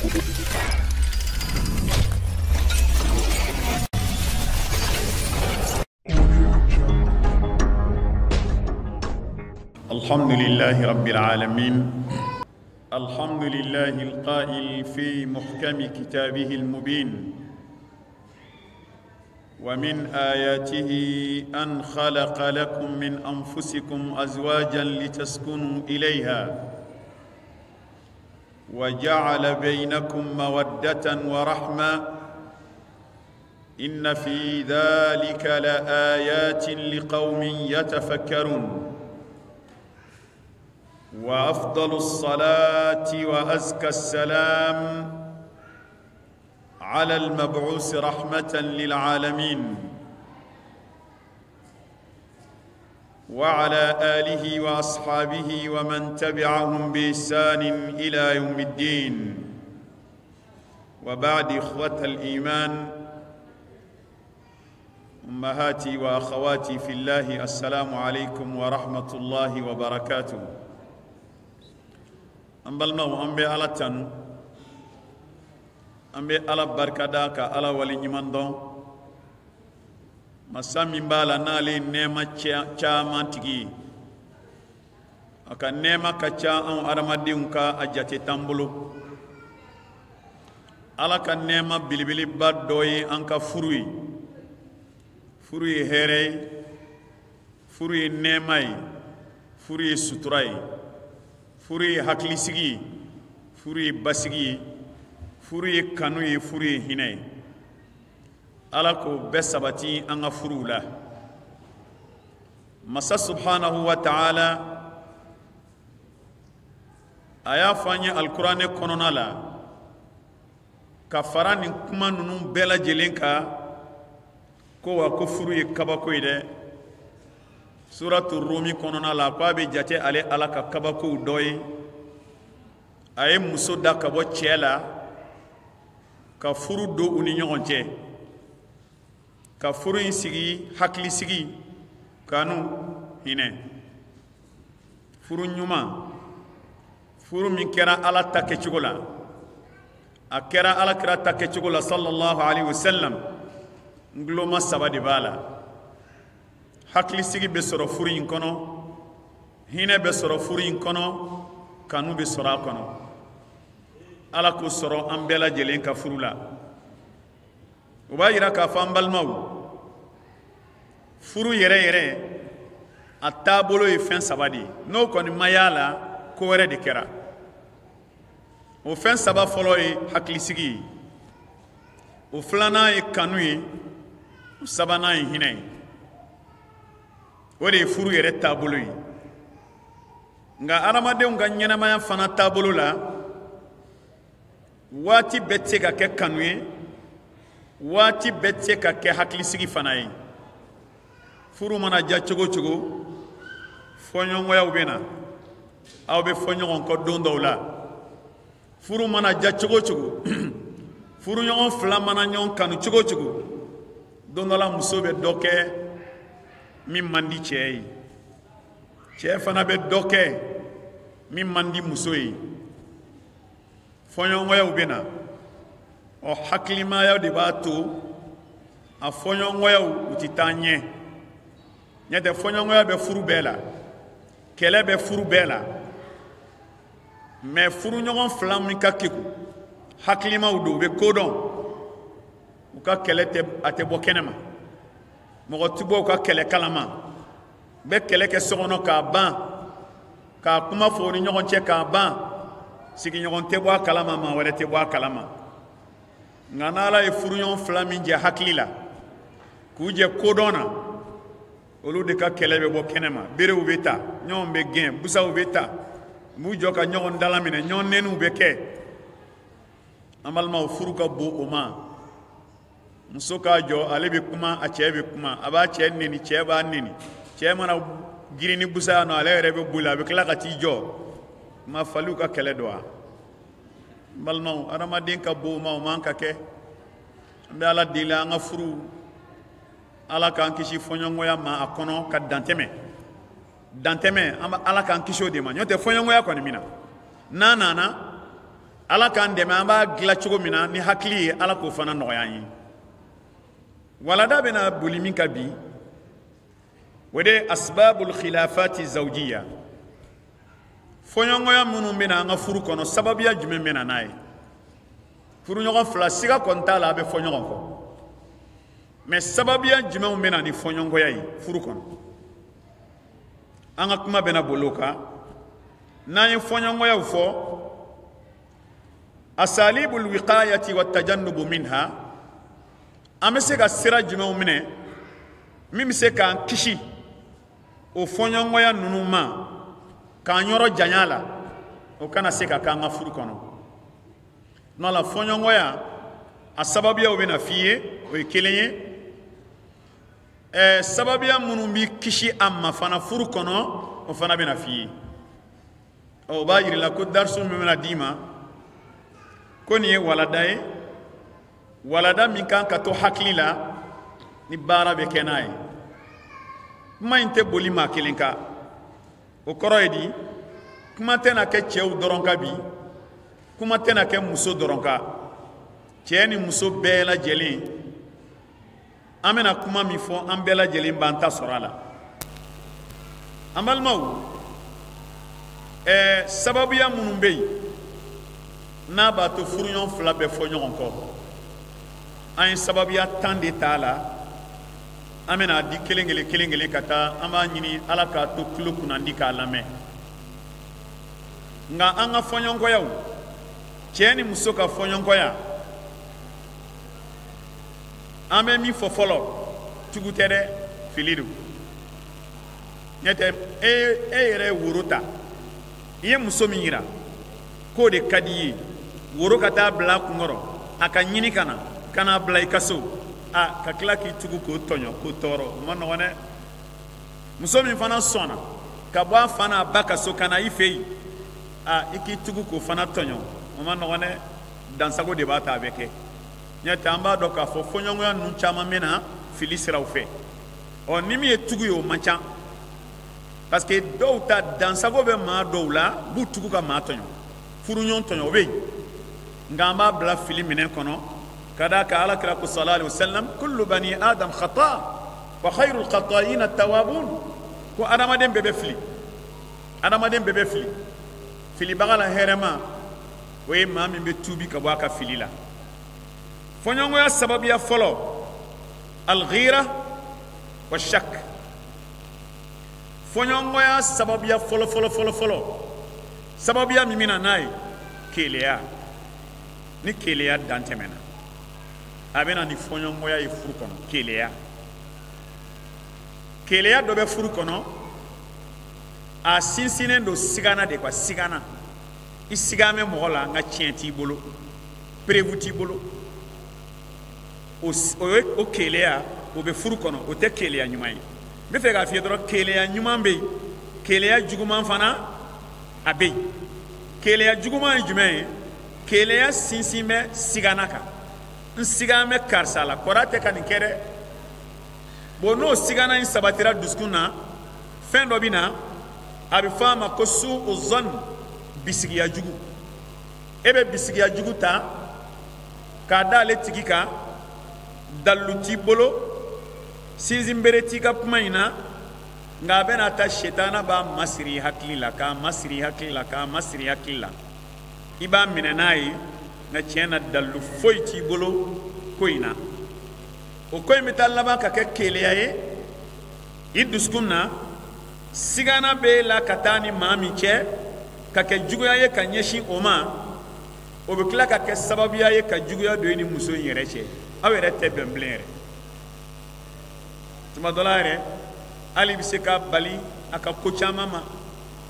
الحمد لله رب العالمين، الحمد لله القائل في محكم كتابه المبين: ومن آياته أن خلق لكم من أنفسكم أزواجا لتسكنوا إليها وجعل بينكم مودة ورحمة إن في ذلك لآيات لقوم يتفكرون. وأفضل الصلاة وأزكى السلام على المبعوث رحمة للعالمين وعلى آله وأصحابه ومن تبعهم بإحسان إلى يوم الدين. وبعد، إخوة الإيمان، أمهاتي وأخواتي في الله، السلام عليكم ورحمة الله وبركاته. An balimaw, an bɛ Ala tanu, an bɛ Ala barikada, ka Ala wale ɲuman dɔn, masa min b'a la n'ale ye nɛɛma caman tigi ye. A ka nɛɛma ka ca, anw adamadenw ka a jate t'an bolo. Ala ka nɛɛma belebeleba dɔ ye an ka furu ye. Furu ye hɛrɛ ye, furu ye nɛɛma ye, furu ye sutura ye, furu ye hakilisigi ye, furu ye basigi ye, furu ye kanu ye, furu ye hinɛ ye. Ala k'o bɛɛ sabati an ka furuw la. Masa subhanahu wa ta'ala a y'a fɔ an ye Alikuranɛ kɔnɔna la, ka fara nin kuma ninnu bɛɛ lajɛlen kan, ko wa ko furu ye kabako ye dɛ. Suratu Rumi kɔnɔna la, ko a bɛ jate ale Ala ka kabakow dɔ ye, a ye muso da ka bɔ cɛ la, ka furu don u ni ɲɔgɔn cɛ, ka furu in sigi hakilisigi, kanu, hinɛ. Furu ɲuman, furu min kɛra Ala ta kɛcogo la, a kɛra Ala kira ta kɛcogo la sallallahu alaihi wasallam, nguloma saba de b'a la. Hakilisigi bɛ sɔrɔ furu in kɔnɔ, hinɛ bɛ sɔrɔ furu in kɔnɔ, kanu bɛ sɔrɔ a kɔnɔ. Ala k'o sɔrɔ an bɛɛ lajɛlen ka furu la. O b'a yira k'a fɔ, an balimaw, furu yɛrɛ yɛrɛ a taabolo ye fɛn saba de ye. N'o kɔni ma y'a la, ko wɛrɛ de kɛra. O fɛn saba fɔlɔ ye hakilisigi ye, o filanan ye kanu ye, o sabanan ye hinɛ ye. O de ye furu yɛrɛ taabolo ye. Nka adamadenw ka ɲɛnamaya fana taabolo la, waati bɛɛ tɛ se ka kɛ kanu ye, waati bɛɛ tɛ se ka kɛ hakilisigi fana ye. Furu mana diya cogo o cogo, fɔɲɔgɔnyaw bɛ na, aw bɛ fɔ ɲɔgɔn kɔ don dɔw la. Furu mana diya cogo o cogo, furuɲɔgɔn fila mana ɲɔgɔn kanu cogo o cogo, don dɔ la muso bɛ dɔ kɛ min man di cɛ ye, cɛ fana bɛ dɔ kɛ min man di muso ye. Fɔɲɔgɔnyaw bɛ na. Ɔ, hakilimaya de b'a to a fɔɲɔgɔnyaw u tɛ taa ɲɛ. Ɲɛ tɛ, fɔɲɔgɔnya bɛ furu bɛɛ la, kɛlɛ bɛ furu bɛɛ la, mɛ furuɲɔgɔn fila min ka keku, hakilimaw don, u bɛ ko dɔn, u ka kɛlɛ tɛ, a tɛ bɔ kɛnɛ ma, mɔgɔ ti bɔ u ka kɛlɛ kalama. U bɛ kɛlɛ kɛ so kɔnɔ k'a ban, k'a kuma fɔ u ni ɲɔgɔn cɛ k'a ban, sigiɲɔgɔn tɛ bɔ a kalama, maa wɛrɛ tɛ bɔ a kalama. Nka n'Ala ye furuɲɔgɔn fila min jɛ hakili la, k'u jɛ kodɔn na, olu de ka kɛlɛ bɛ bɔ kɛnɛ ma. Berew bɛ ta, ɲɔgɔn bɛ gɛn, busaw bɛ ta, u b'u jɔ ka ɲɔgɔn dalaminɛ, ɲɔgɔn nɛniw bɛ kɛ. An balimaw, furu ka bon o ma. Muso k'a jɔ, ale bɛ kuma, a cɛ bɛ kuma, a b'a cɛ neni, cɛ b'a neni. Cɛ mana girin ni busa nɔ, ale yɛrɛ bɛ boli, a bɛ tila ka t'i jɔ. Ma faliw ka kɛlɛ don wa? N balimaw, adamaden ka bon o ma, o man ka kɛ. An bɛ Ala deli, an ka furu, Ala k'an kisi fɔɲɔgɔnya ma a kɔnɔ ka dantɛmɛ. Dantɛmɛ, an bɛ Ala k'an kisi o de ma. N'o tɛ, fɔɲɔgɔnya kɔni min na, n'a nana, Ala k'an dɛmɛ an b'a dilan cogo min na ni hakili ye, Ala k'o fana nɔgɔya an ye. Walada bɛna boli min kan bi, o de ye asbabul khilafati zawjiya, fɔɲɔgɔnya minnu bɛna an ka furu kɔnɔ, sababuya jumɛn bɛna n'a ye. Furuɲɔgɔn fila, siga kɔni t'a la, a bɛ fɔ ɲɔgɔn kɔ, mɛ sababuya jumɛnw bɛna ni fɔɲɔgɔnya ye furu kɔnɔ? An ka kuma bɛna boli o kan. N'an ye fɔɲɔgɔnyaw fɔ, asalibul wiqayati wa tajannubu minha, an bɛ se ka sira jumɛnw minɛ min bɛ se k'an kisi o fɔɲɔgɔnya ninnu ma, k'an yɔrɔ janya la, o kana se ka k'an ka furu kɔnɔ. N'o la, fɔɲɔgɔnya a sababuyaw bɛna f'i ye, o ye kelen ye. Sababuya minnu b'i kisi a ma fana furu kɔnɔ, o fana bɛna f'i ye. O b'a yir'i la ko darisu min bɛna d'i ma, ko nin ye walada ye, walada min kan ka to hakili la ni baara bɛ kɛ n'a ye. Kuma in tɛ boli maa kelen kan. O kɔrɔ ye di? Kuma tɛna kɛ cɛw dɔrɔn kan bi, kuma tɛna kɛ muso dɔrɔn kan. Cɛ ni muso bɛɛ lajɛlen, an bɛna kuma min fɔ, an bɛɛ lajɛlen b'an ta sɔrɔ a la. An balimaw, sababuya minnu bɛ yen n'a b'a to furuɲɔgɔn fila bɛ fɔ ɲɔgɔn kɔ, an ye sababuya 10 de t'a la. An bɛna di kelen kelen kelen kelen ka taa. An b'a ɲini Ala k'a to tulo kunnandi k'a lamɛn. Nka an ka fɔɲɔgɔnkɔyaw, cɛ ni muso ka fɔɲɔgɔnkɔya, an bɛ min fɔ fɔlɔ, tugu tɛ dɛ, fili don. N'o tɛ, e yɛrɛ ye woro ta, i ye muso min yira k'o de ka di i ye, woro ka taa bila a kunkɔrɔ, a ka ɲini ka na ka n'a bila i ka so, a ka tila k'i tugu k'o tɔɲɔ k'o tɔɔrɔ, o ma nɔgɔn dɛ. Muso min fana sɔnna ka bɔ a fa n'a ba ka so ka na i fɛ yen, a i k'i tugu k'o fana tɔɲɔ, o ma nɔgɔn dɛ. Dansago de b'a ta a bɛ kɛ. N'o tɛ, an b'a dɔn k'a fɔ fɔɲɔgɔnya ninnu caman bɛ na fili siraw fɛ. Ɔ, ni min ye tugu ye, o man ca, parce que dɔw ta dansago bɛ maa dɔw la, b'u tugu ka maa tɔɲɔ, furuɲɔgɔn tɔɲɔ, o bɛ yen. Nka an b'a bila fili minɛn kɔnɔ, ka d'a kan Ala kira ko sallallahu alaihi wasallam: kullu bani adam khata wa khayrul khata'ina tawabun. Ko adamaden bɛɛ bɛ fili, adamaden bɛɛ bɛ fili, filibaga la hɛrɛma, o ye maa min bɛ tuubi ka bɔ a ka fili la. Fɔɲɔgɔnya sababuya fɔlɔ, alghira wa shak. Fɔɲɔgɔnya sababuya fɔlɔ fɔlɔ fɔlɔ fɔlɔ, sababuya min bɛ na n'a ye, keleya. Ni keleya dan tɛmɛna, a bɛ na ni fɔɲɔgɔnya ye furu kɔnɔ. Keleya, keleya dɔ bɛ furu kɔnɔ, a sinsinnen don sigana de quoi. Sigana, i sigan bɛ mɔgɔ la, nka tiɲɛ t'i bolo, preuve t'i bolo. O ye o keleya, o bɛ furu kɔnɔ, o tɛ keleya ɲuman ye. N bɛ fɛ k'a f'i ye dɔrɔn, keleya ɲuman bɛ yen, keleya juguman fana a bɛ yen. Keleya juguman ye jumɛn ye? Keleya sinsin bɛ sigana kan. N sigan bɛ karisa la, kɔrɔ tɛ ka nin kɛ dɛ. Bon, n'o sigana in sabatira dusukun na, fɛn dɔ bɛ na, a bɛ fɔ a ma ko su'u zɔn, bisigiya jugu. E bɛ bisigiya jugu ta k'a da ale tigi kan, dalilu t'i bolo, sinsinbere t'i ka kuma in na, nka a bɛna ta, setana b'a masiri i hakili la, k'a masiri i hakili la, k'a masiri i hakili la, i b'a minɛ n'a ye. Nka tiɲɛ na, dalilu foyi t'i bolo ko in na. O ko in bɛ taa laban ka kɛ keleya ye i dusukun na. Sigana b'e la ka taa ni maa min cɛ, ka kɛ juguya ye ka ɲɛsin o ma. O bɛ tila ka kɛ sababuya ye ka juguya don i ni muso in yɛrɛ cɛ. Aw yɛrɛ tɛ bɛn bilen yɛrɛ. Tuma dɔ la yɛrɛ, hali i bɛ se k'a bali a ka ko caman ma.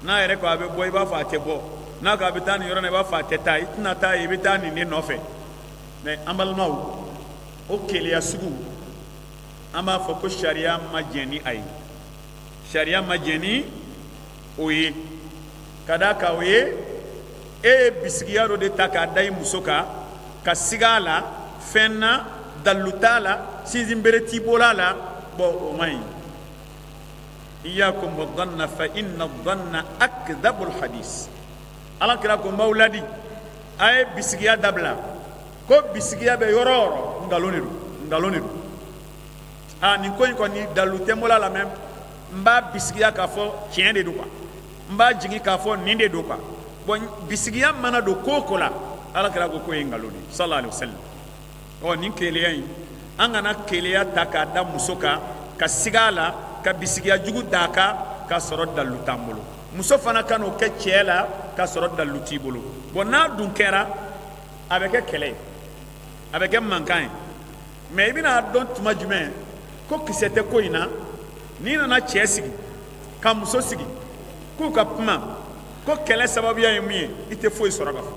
N'a yɛrɛ ko a bɛ bɔ, i b'a fɔ a tɛ bɔ. N'a ko a bɛ taa nin yɔrɔ in na, i b'a fɔ a tɛ taa. I tɛna taa yen, i bɛ taa nin de nɔfɛ. Mɛ an balimaw, o keleya sugu, an b'a fɔ ko sariya ma jɛn ni a ye, sariya ma jɛn ni o ye. Ka d'a kan, o ye e ye bisigiya dɔ de ta k'a da i muso kan, ka siga a la fɛn na, dalilu t'a la, sinsinbere t'i bolo a la. Bɔn, o man ɲi. Iyakum wa dhanna fa inna dhanna akdhabul hadis. Ala kira ko n b'aw ladi. A ye bisigiya dabila, ko bisigiya bɛ yɔrɔ o yɔrɔ, nkalon de don, nkalon de don. Aa, nin ko in kɔni dalu tɛ n bolo a la, mɛ n b'a bisigiya k'a fɔ tiɲɛ de don quoi, n b'a jigin k'a fɔ nin de don quoi. Bon, bisigiya mana don ko o ko la, Ala kira ko k'o ye nkalon de ye, sallallahu alaihi wa sallam. Ɔ, nin keleya in, an kana keleya ta k'a da muso kan, ka siga a la, ka bisigiya jugu d'a kan k'a sɔrɔ dalu t'an bolo. Muso fana ka n'o kɛ cɛ la k'a sɔrɔ dalu t'i bolo. Bon, n'a dun kɛra, a bɛ kɛ kɛlɛ ye, a bɛ kɛ mankan ye. Mɛ i bɛna dɔn tuma jumɛn ko kisɛ tɛ ko in na? N'i nana cɛ sigi ka muso sigi k'u ka kuma, ko kɛlɛ sababuya ye mun ye, i tɛ foyi sɔrɔ ka fɔ.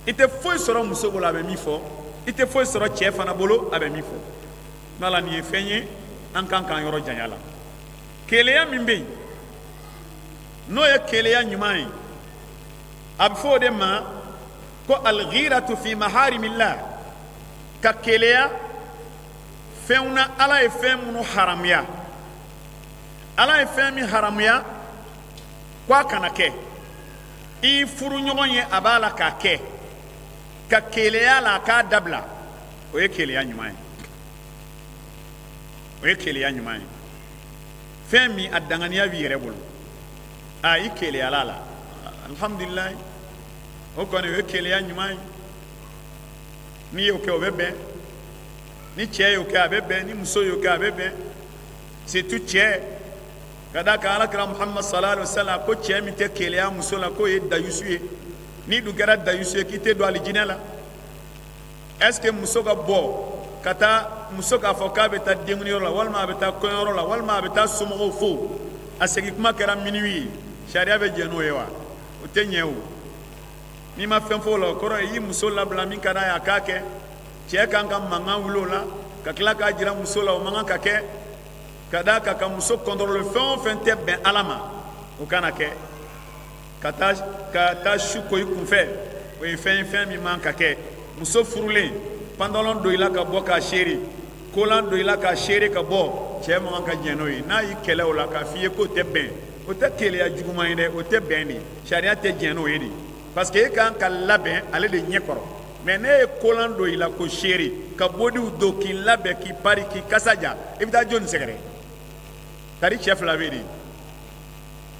I tɛ foyi sɔrɔ muso bolo a bɛ min fɔ, i tɛ foyi sɔrɔ cɛ fana bolo a bɛ min fɔ. N'ala, nin ye fɛn ye an kan k'an yɔrɔ janya la. Keleya min bɛ yen, n'o ye keleya ɲuman ye, a bɛ fɔ o de ma ko alghiratu fi maharimillah, ka keleya fɛnw na Ala ye fɛn minnu haramuya. Ala ye fɛn min haramuya ko a kana kɛ, i furu ɲɔgɔn ye a b'a la k'a kɛ, ka keleya la a k'a dabila, o ye keleya ɲuman ye, o ye keleya ɲuman ye. Fɛn min a danganiya b'i yɛrɛ bolo, a i keleyala la, alhamdulilayi, o kɔni o ye keleya ɲuman ye. N'i y'o kɛ, o bɛ bɛn. Ni cɛ y'o kɛ, a bɛ bɛn. Ni muso y'o kɛ, a bɛ bɛn. Surtout cɛ, ka d'a kan Alakira Muhammad sallallahu alaihi wa sallam ko cɛ min tɛ keleya muso la, k'o ye dayusu ye. N'i dun kɛra dayusu ye, k'i tɛ don alijinɛ la. Est ce que muso ka bɔ ka taa, muso k'a fɔ k'a bɛ taa denkunyɔrɔ la, walima a bɛ taa kɔɲɔyɔrɔ la, walima a bɛ taa somɔgɔw fo, a segin kuma kɛra minuit ye, sariya bɛ jɛn n'o ye wa? O tɛ ɲɛ o. N'i ma fɛn fɔ o la, o kɔrɔ ye i y'i muso labila min ka d'a ye a k'a kɛ. Cɛ kan ka mankan wuli o la ka tila k'a jira muso la, o man kan ka kɛ. Ka d'a kan ka muso contrôler, fɛn o fɛn tɛ bɛn Ala ma, o kana kɛ. Ka taa su ko i kunfɛ, o ye fɛn ye, fɛn min man ka kɛ. Muso furulen, pantalon don i la ka bɔ k'a seere, kolan don i la k'a seere ka bɔ, cɛ man kan ka jɛn n'o ye. N'a y'i kɛlɛ o la k'a f'i ye k'o tɛ bɛn, o tɛ keleya juguman ye dɛ, o tɛ bɛn de, sariya tɛ jɛn n'o ye de, parce que e kan ka labɛn ale de ɲɛ kɔrɔ. Mɛ ne ye kolan don i la ko seere, ka bodiw don k'i labɛn, k'i pari, k'i kasa ja, i bɛ taa jɔnni sɛgɛrɛ? Tari cɛ fila bɛ de,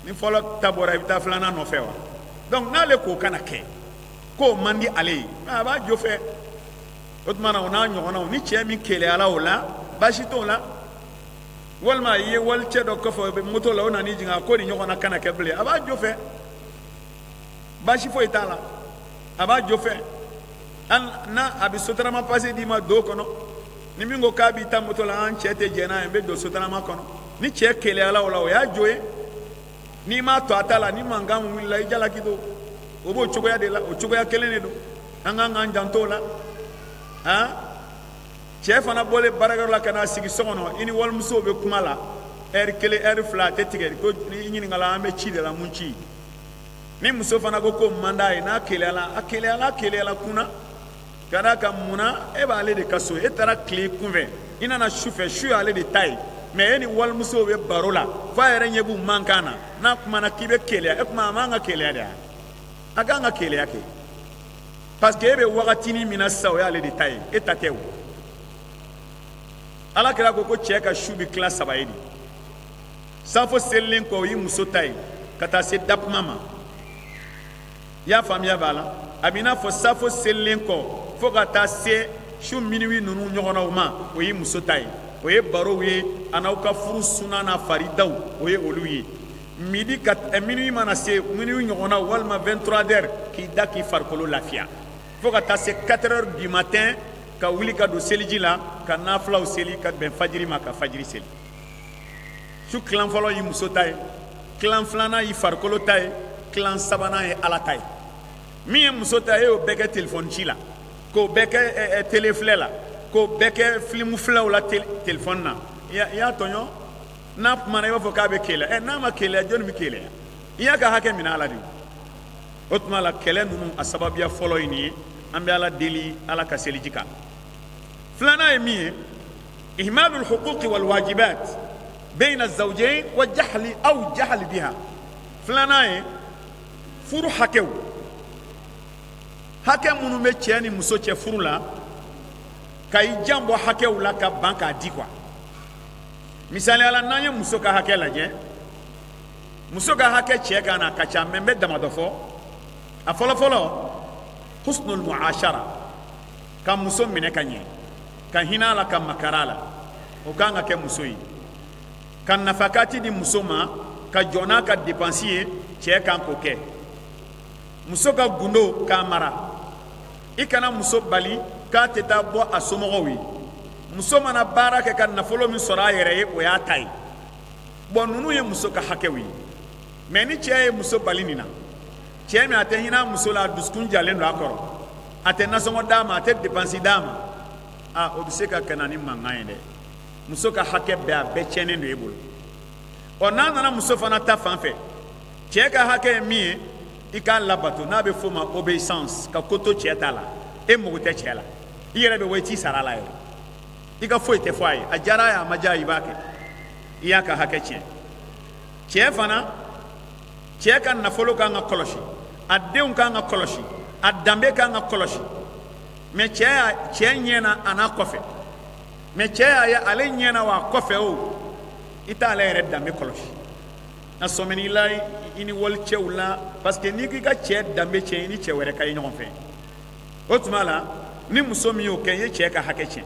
ni fɔlɔ ta bɔra, i bɛ taa filanan nɔfɛ wa? Donc n'ale k'o kana kɛ, k'o man di ale ye, a b'a jo fɛ. O tuma na, o n'a ɲɔgɔnnaw, ni cɛ min keleyala o la, baasi t'o la. Walima i ye walicɛ dɔ kɔfɛ, o bɛ moto la, o nan'i jigin, a ko nin ɲɔgɔnna kana kɛ bilen, a b'a jo fɛ, baasi foyi t'a la, a b'a jo fɛ. N'a a bɛ Sotarama passe d'i ma do kɔnɔ, ni min ko k'a b'i ta moto la, an cɛ tɛ jɛn n'a ye, n bɛ don Sotarama kɔnɔ. Ni cɛ keleyala o la, o y'a jo ye. N'i m'a to a ta la, ni mankan wulila, i jalaki don. O b'o cogoya de la, o cogoya kelen de don. An kan k'an janto o la. Han, cɛ fana bɔlen baarakɛyɔrɔ la ka n'a sigi so kɔnɔ, i ni walimusow bɛ kuma la ɛri kelen, ɛri fila, a tɛ tigɛ. Ko ni ɲininkala, an bɛ ci de la, mun ci? Ni muso fana ko k'o man d'a ye, n'a keleyala, a keleyala, a keleyala kunna. Ka d'a kan munna? E b'ale de ka so, e taara tile kunfɛ, i nana su fɛ, su y'ale de ta ye. Mɛ e ni walimusow bɛ baro la f'a yɛrɛ ɲɛ b'u mankan na. N'a kumana k'i bɛ keleya, e kuma a man ka keleya de, a kan ka keleya kɛ, parce que e bɛ wagatinin min na sisan, o y'ale de ta ye, e ta tɛ o. Ala kira ko ko cɛ ka su bɛ tila saba ye de. Safo selilen kɔ, o y'i muso ta ye ka taa se dakuma ma. I y'a faamuya b'a la? A b'i n'a fɔ safo selilen kɔ fo ka taa se su minuit ninnu ɲɔgɔnnaw ma, o y'i muso ta ye, o ye barow ye a n'aw ka furu suna n'a faridaw, o ye olu ye. Midi ka minuit mana se, minuit ɲɔgɔnnaw walima 23 heures, k'i da k'i farikolo lafiya fo ka taa se 4 heures du matin, ka wuli ka don seliji la ka nafilaw seli ka bɛn fajiri ma, ka fajiri seli. Su tilan fɔlɔ y'i muso ta ye, tilan filanan y'i farikolo ta ye, tilan sabanan ye Ala ta ye. Min ye muso ta ye, e y'o bɛɛ kɛ telefɔni ci la, k'o bɛɛ kɛ télé filɛ la, k'o bɛɛ kɛ filimu filɛw la telefɔni na, i y'a tɔɲɔ. N'a kumana, i b'a fɔ k'a bɛ keleya. Ɛ, n'a ma keleya, jɔnni bɛ keleya? I y'a ka hakɛ minɛ a la de. O tuma la, kɛlɛ ninnu a sababuya fɔlɔ ye nin ye. An bɛ Ala deli, Ala ka seliji kan. Filanan ye min ye, ihmalul huquqi wal wajibat bayna zawjayn wa jahli aw jahli biha. Filanan ye furu hakɛw. Hakɛ minnu bɛ cɛ ni muso cɛ furu la, ka i jan bɔ hakɛw la ka ban k'a di quoi. Misaliya la, n'an ye muso ka hakɛ lajɛ, muso ka hakɛ cɛ kan na a ka ca, mɛ n bɛ damadɔ fɔ. A fɔlɔfɔlɔ, husnul muashara, ka muso minɛ ka ɲɛ, ka hinɛ a la, ka makara a la, o kan ka kɛ muso ye. Ka nafakati di muso ma, ka jɔ n'a ka dépense ye, cɛ kan k'o kɛ. Muso ka gundo k'a mara, i kana muso bali k'a tɛ taa bɔ a somɔgɔw ye. Muso mana baara kɛ ka nafolo min sɔrɔ a yɛrɛ ye, o y'a ta ye. Bɔn, ninnu ye muso ka hakɛw ye. Mɛ ni cɛ ye muso bali nin na, cɛ min a tɛ hinɛ a muso la, a dusukun jalen don a kɔrɔ, a tɛ nasɔngɔ d'a ma, a tɛ dépense d'a ma, a o bɛ se ka kɛ na ni mankan ye dɛ. Muso ka hakɛ bɛɛ, a bɛɛ tiɲɛnen don e bolo. Ɔ, n'a nana muso fana ta fan fɛ, cɛ ka hakɛ ye min ye, i k'a labato, n'a bɛ f'o ma obéissance, ka ko to cɛ ta la. E mago tɛ cɛ la, i yɛrɛ bɛ bɔ, i t'i sara a la yɛrɛ, i ka foyi tɛ fɔ a ye, a diyara a ye, a ma diya, i b'a kɛ, i y'a ka hakɛ tiɲɛ. Cɛ fana, cɛ ka nafolo kan ka kɔlɔsi, a denw kan ka kɔlɔsi, a danbe kan ka kɔlɔsi. Mɛ cɛ y'a cɛ ɲɛ na a n'a kɔfɛ, mɛ cɛ y'a ye ale ɲɛ na wa a kɔfɛ, o i t'ale yɛrɛ danbe kɔlɔsi. A sɔmina i la i ni walicɛw la, parce que n'i k'i ka cɛ danbe tiɲɛ, i ni cɛ wɛrɛ ka ye ɲɔgɔn fɛ. O tuma la, ni muso min y'o kɛ, i ye cɛ ka hakɛ tiɲɛ.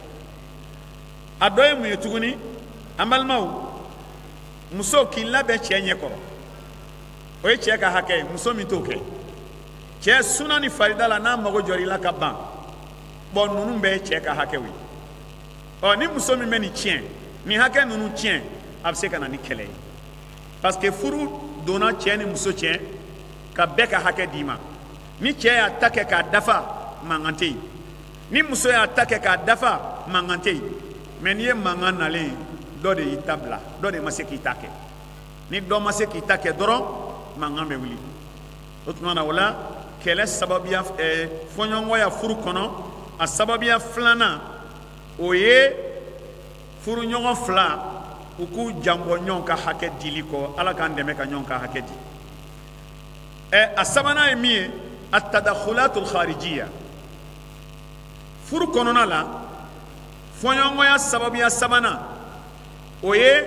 A dɔ ye mun ye tuguni? An balimaw, muso k'i labɛn cɛ ɲɛ kɔrɔ, o ye cɛ ka hakɛ ye. Muso min t'o kɛ, cɛ suna ni farida la, n'a mago jɔra i la ka ban. Bɔn, ninnu bɛɛ ye cɛ ka hakɛw ye. Ɔ, ni muso min bɛ nin tiɲɛ, nin hakɛ ninnu tiɲɛ, a bɛ se ka na ni kɛlɛ ye, parce que furu donna cɛ ni muso cɛ ka bɛɛ ka hakɛ d'i ma. Ni cɛ y'a ta kɛ k'a dafa, mankan tɛ yen. Ni muso y'a ta kɛ k'a dafa, mankan tɛ yen. Mɛ n'i ye mankan nalen ye, dɔ de y'i ta bila, dɔ de ma se k'i ta kɛ. Ni dɔ ma se k'i ta kɛ dɔrɔn, mankan bɛ wuli. O tuma na, o la kɛlɛ sababuya, fɔɲɔgɔnkɔya furu kɔnɔ, a sababuya filanan, o ye furuɲɔgɔn fila u k'u janbɔ ɲɔgɔn ka hakɛ dili kɔ. Ala k'an dɛmɛ ka ɲɔgɔn ka hakɛ di. A sabanan ye min ye, atadakhulatul kharijiya. Furu kɔnɔna la, fɔɲɔgɔnkɔya sababuya sabanan, o ye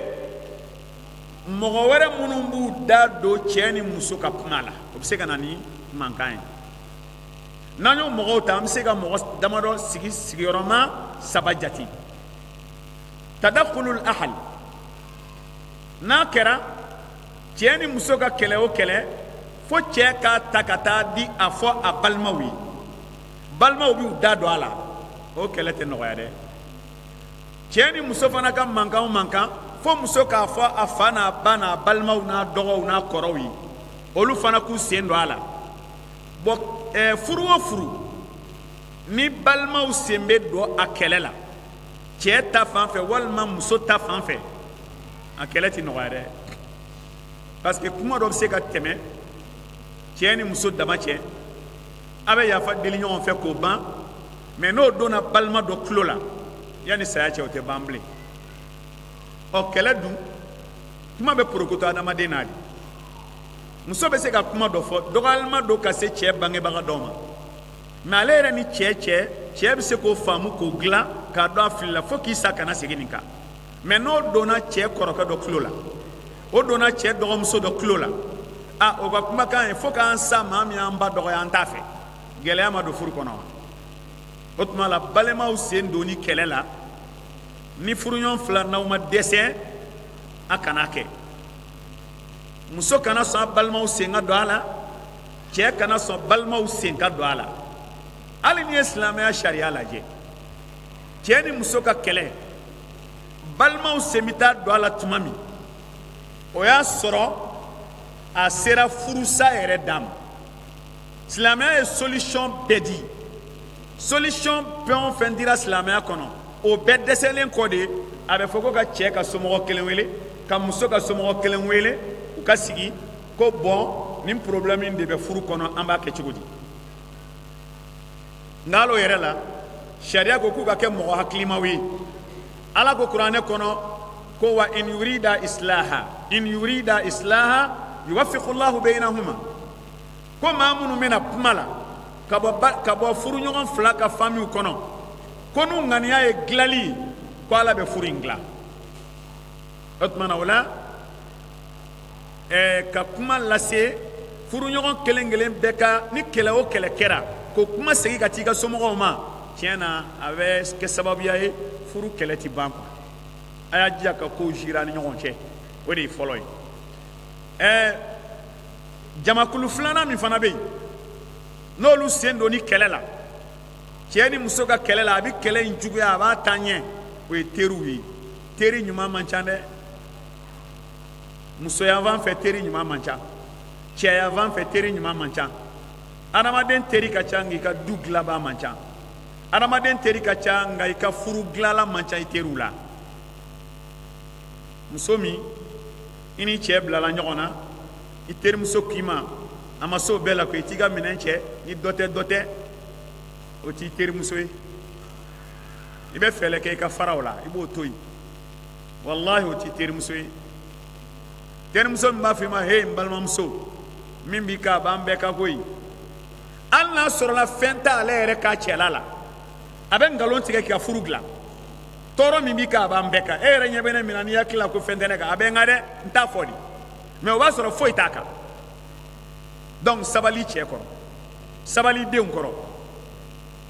mɔgɔ wɛrɛ minnu b'u da don cɛ ni muso ka kuma la, o bɛ se ka na ni mankan ye. N'an y'o mɔgɔw ta, an bɛ se ka mɔgɔ damadɔ sigi sigiyɔrɔma saba jate. Tadakhulul ahal, n'a kɛra cɛ ni muso ka kɛlɛ o kɛlɛ, fo cɛ k'a ta ka taa di a fɔ a balimaw ye, balimaw b'u da don a la, o kɛlɛ tɛ nɔgɔya dɛ. Cɛ ni muso fana ka mankan o mankan, fo muso k'a fɔ a fa n'a ba n'a balimaw n'a dɔgɔw n'a kɔrɔw ye, olu fana k'u sen don a la. Bɔn, furu o furu ni balimaw sen bɛ don a kɛlɛ la, cɛ ta fan fɛ walima muso ta fan fɛ, a kɛlɛ tɛ nɔgɔya dɛ, parce que kuma dɔ bɛ se ka tɛmɛ cɛ ni muso dama cɛ, a bɛ yafa deli ɲɔgɔn fɛ k'o ban. Mɛ n'o donna balima dɔ tulo la, yanni saya cɛ, o tɛ ban bilen. Ɔ, kɛlɛ dun, kuma bɛ porokoto adamaden na de. Muso bɛ se ka kuma dɔ fɔ, dɔgɔyalima don ka se cɛ bangebaga dɔw ma, mɛ ale yɛrɛ ni cɛ cɛ, cɛ bɛ se k'o faamu k'o dilan k'a dɔn a filila, fo k'i sa kana segin nin kan. Mɛ n'o donna cɛ kɔrɔkɛ dɔ tulo la, o donna cɛ dɔgɔmuso dɔ tulo la, a o ka kumakan ye fo k'an sa, maa min y'an ba dɔgɔya, an t'a fɛ. Gɛlɛya ma don furu kɔnɔ wa? O tuma la, balimaw sen donni kɛlɛ la, ni furuɲɔgɔn fila n'aw ma dɛsɛ, a kana kɛ. Muso kana sɔn a balimaw sen ka don a la, cɛ kana sɔn balimaw sen ka don a la. Hali n'i ye silamɛya sariya lajɛ, cɛ ni muso ka kɛlɛ, balimaw sen bɛ taa don a la tuma min, o y'a sɔrɔ a sera furusa yɛrɛ d'a ma. Silamɛya ye solution bɛɛ di. Solution fɛn o fɛn dira silamɛya kɔnɔ, o bɛɛ dɛsɛlen kɔ de, a bɛ fɔ ko ka cɛ ka somɔgɔ kelen wele, ka muso ka somɔgɔ kelen wele, u ka sigi ko: bɔn, nin problème in de bɛ furu kɔnɔ, an b'a kɛ cogo di? Nka hali o yɛrɛ la, sariya ko k'u ka kɛ mɔgɔ hakilimaw ye. Ala ko kuranɛ kɔnɔ ko: wa in yurida islaha, in yurida islaha yuwaffiqullahu bainahuma. Ko maa minnu bɛna kuma la ka bɔ furuɲɔgɔn fila ka famiw kɔnɔ ko n'u ŋaniya ye dilali ko Ala bɛ furu in dilan. O tuma na o la ka kuma lase furuɲɔgɔn kelen kelen bɛɛ ka ni kɛlɛ o kɛlɛ kɛra ko kuma segin ka t'i ka somɔgɔw ma, tiɲɛ na a bɛ kɛ sababuya ye furu kɛlɛ ti ban quoi. A y'a jija ka kow jira ni ɲɔgɔn cɛ, o de ye fɔlɔ ye. Jamakulu filanan min fana bɛ yen n'olu sen don ni kɛlɛ la, cɛ ni muso ka kɛlɛ la, a bɛ kɛlɛ in juguya, a b'a taa ɲɛ, o ye teriw ye. Teri ɲuman man ca dɛ, musoyanfan fɛ teri ɲuman man ca, cɛyanfan fɛ teri ɲuman man ca, adamaden teri ka ca nka i ka du dilanbaa man ca, adamaden teri ka ca nka i ka furu dilanla man ca i teriw la. Muso min i ni cɛ bilala ɲɔgɔn na, i terimuso k'i ma a ma s'o bɛɛ la ko i t'i ka minɛn cɛ ni dɔ tɛ dɔ tɛ, o t'i terimuso ye. I bɛ fɛɛrɛ kɛ i ka fara o la, i b'o to yen, walahi o t'i terimuso ye. Terimuso min b'a fɔ i ma he n balimamuso, min b'i kan a b'an bɛɛ kan koyi, hali n'a sɔrɔla fɛn t'ale yɛrɛ ka cɛla la, a bɛ nkalon tigɛ k'i ka furu dilan. Tɔɔrɔ min b'i kan a b'an bɛɛ kan, e yɛrɛ ɲɛ bɛ ne min na n'i hakili la ko fɛn tɛ ne kan, a bɛ n kan dɛ, n t'a fɔ de, mais o b'a sɔrɔ foyi t'a kan. Donc sabali cɛ kɔrɔ, sabali denw kɔrɔ.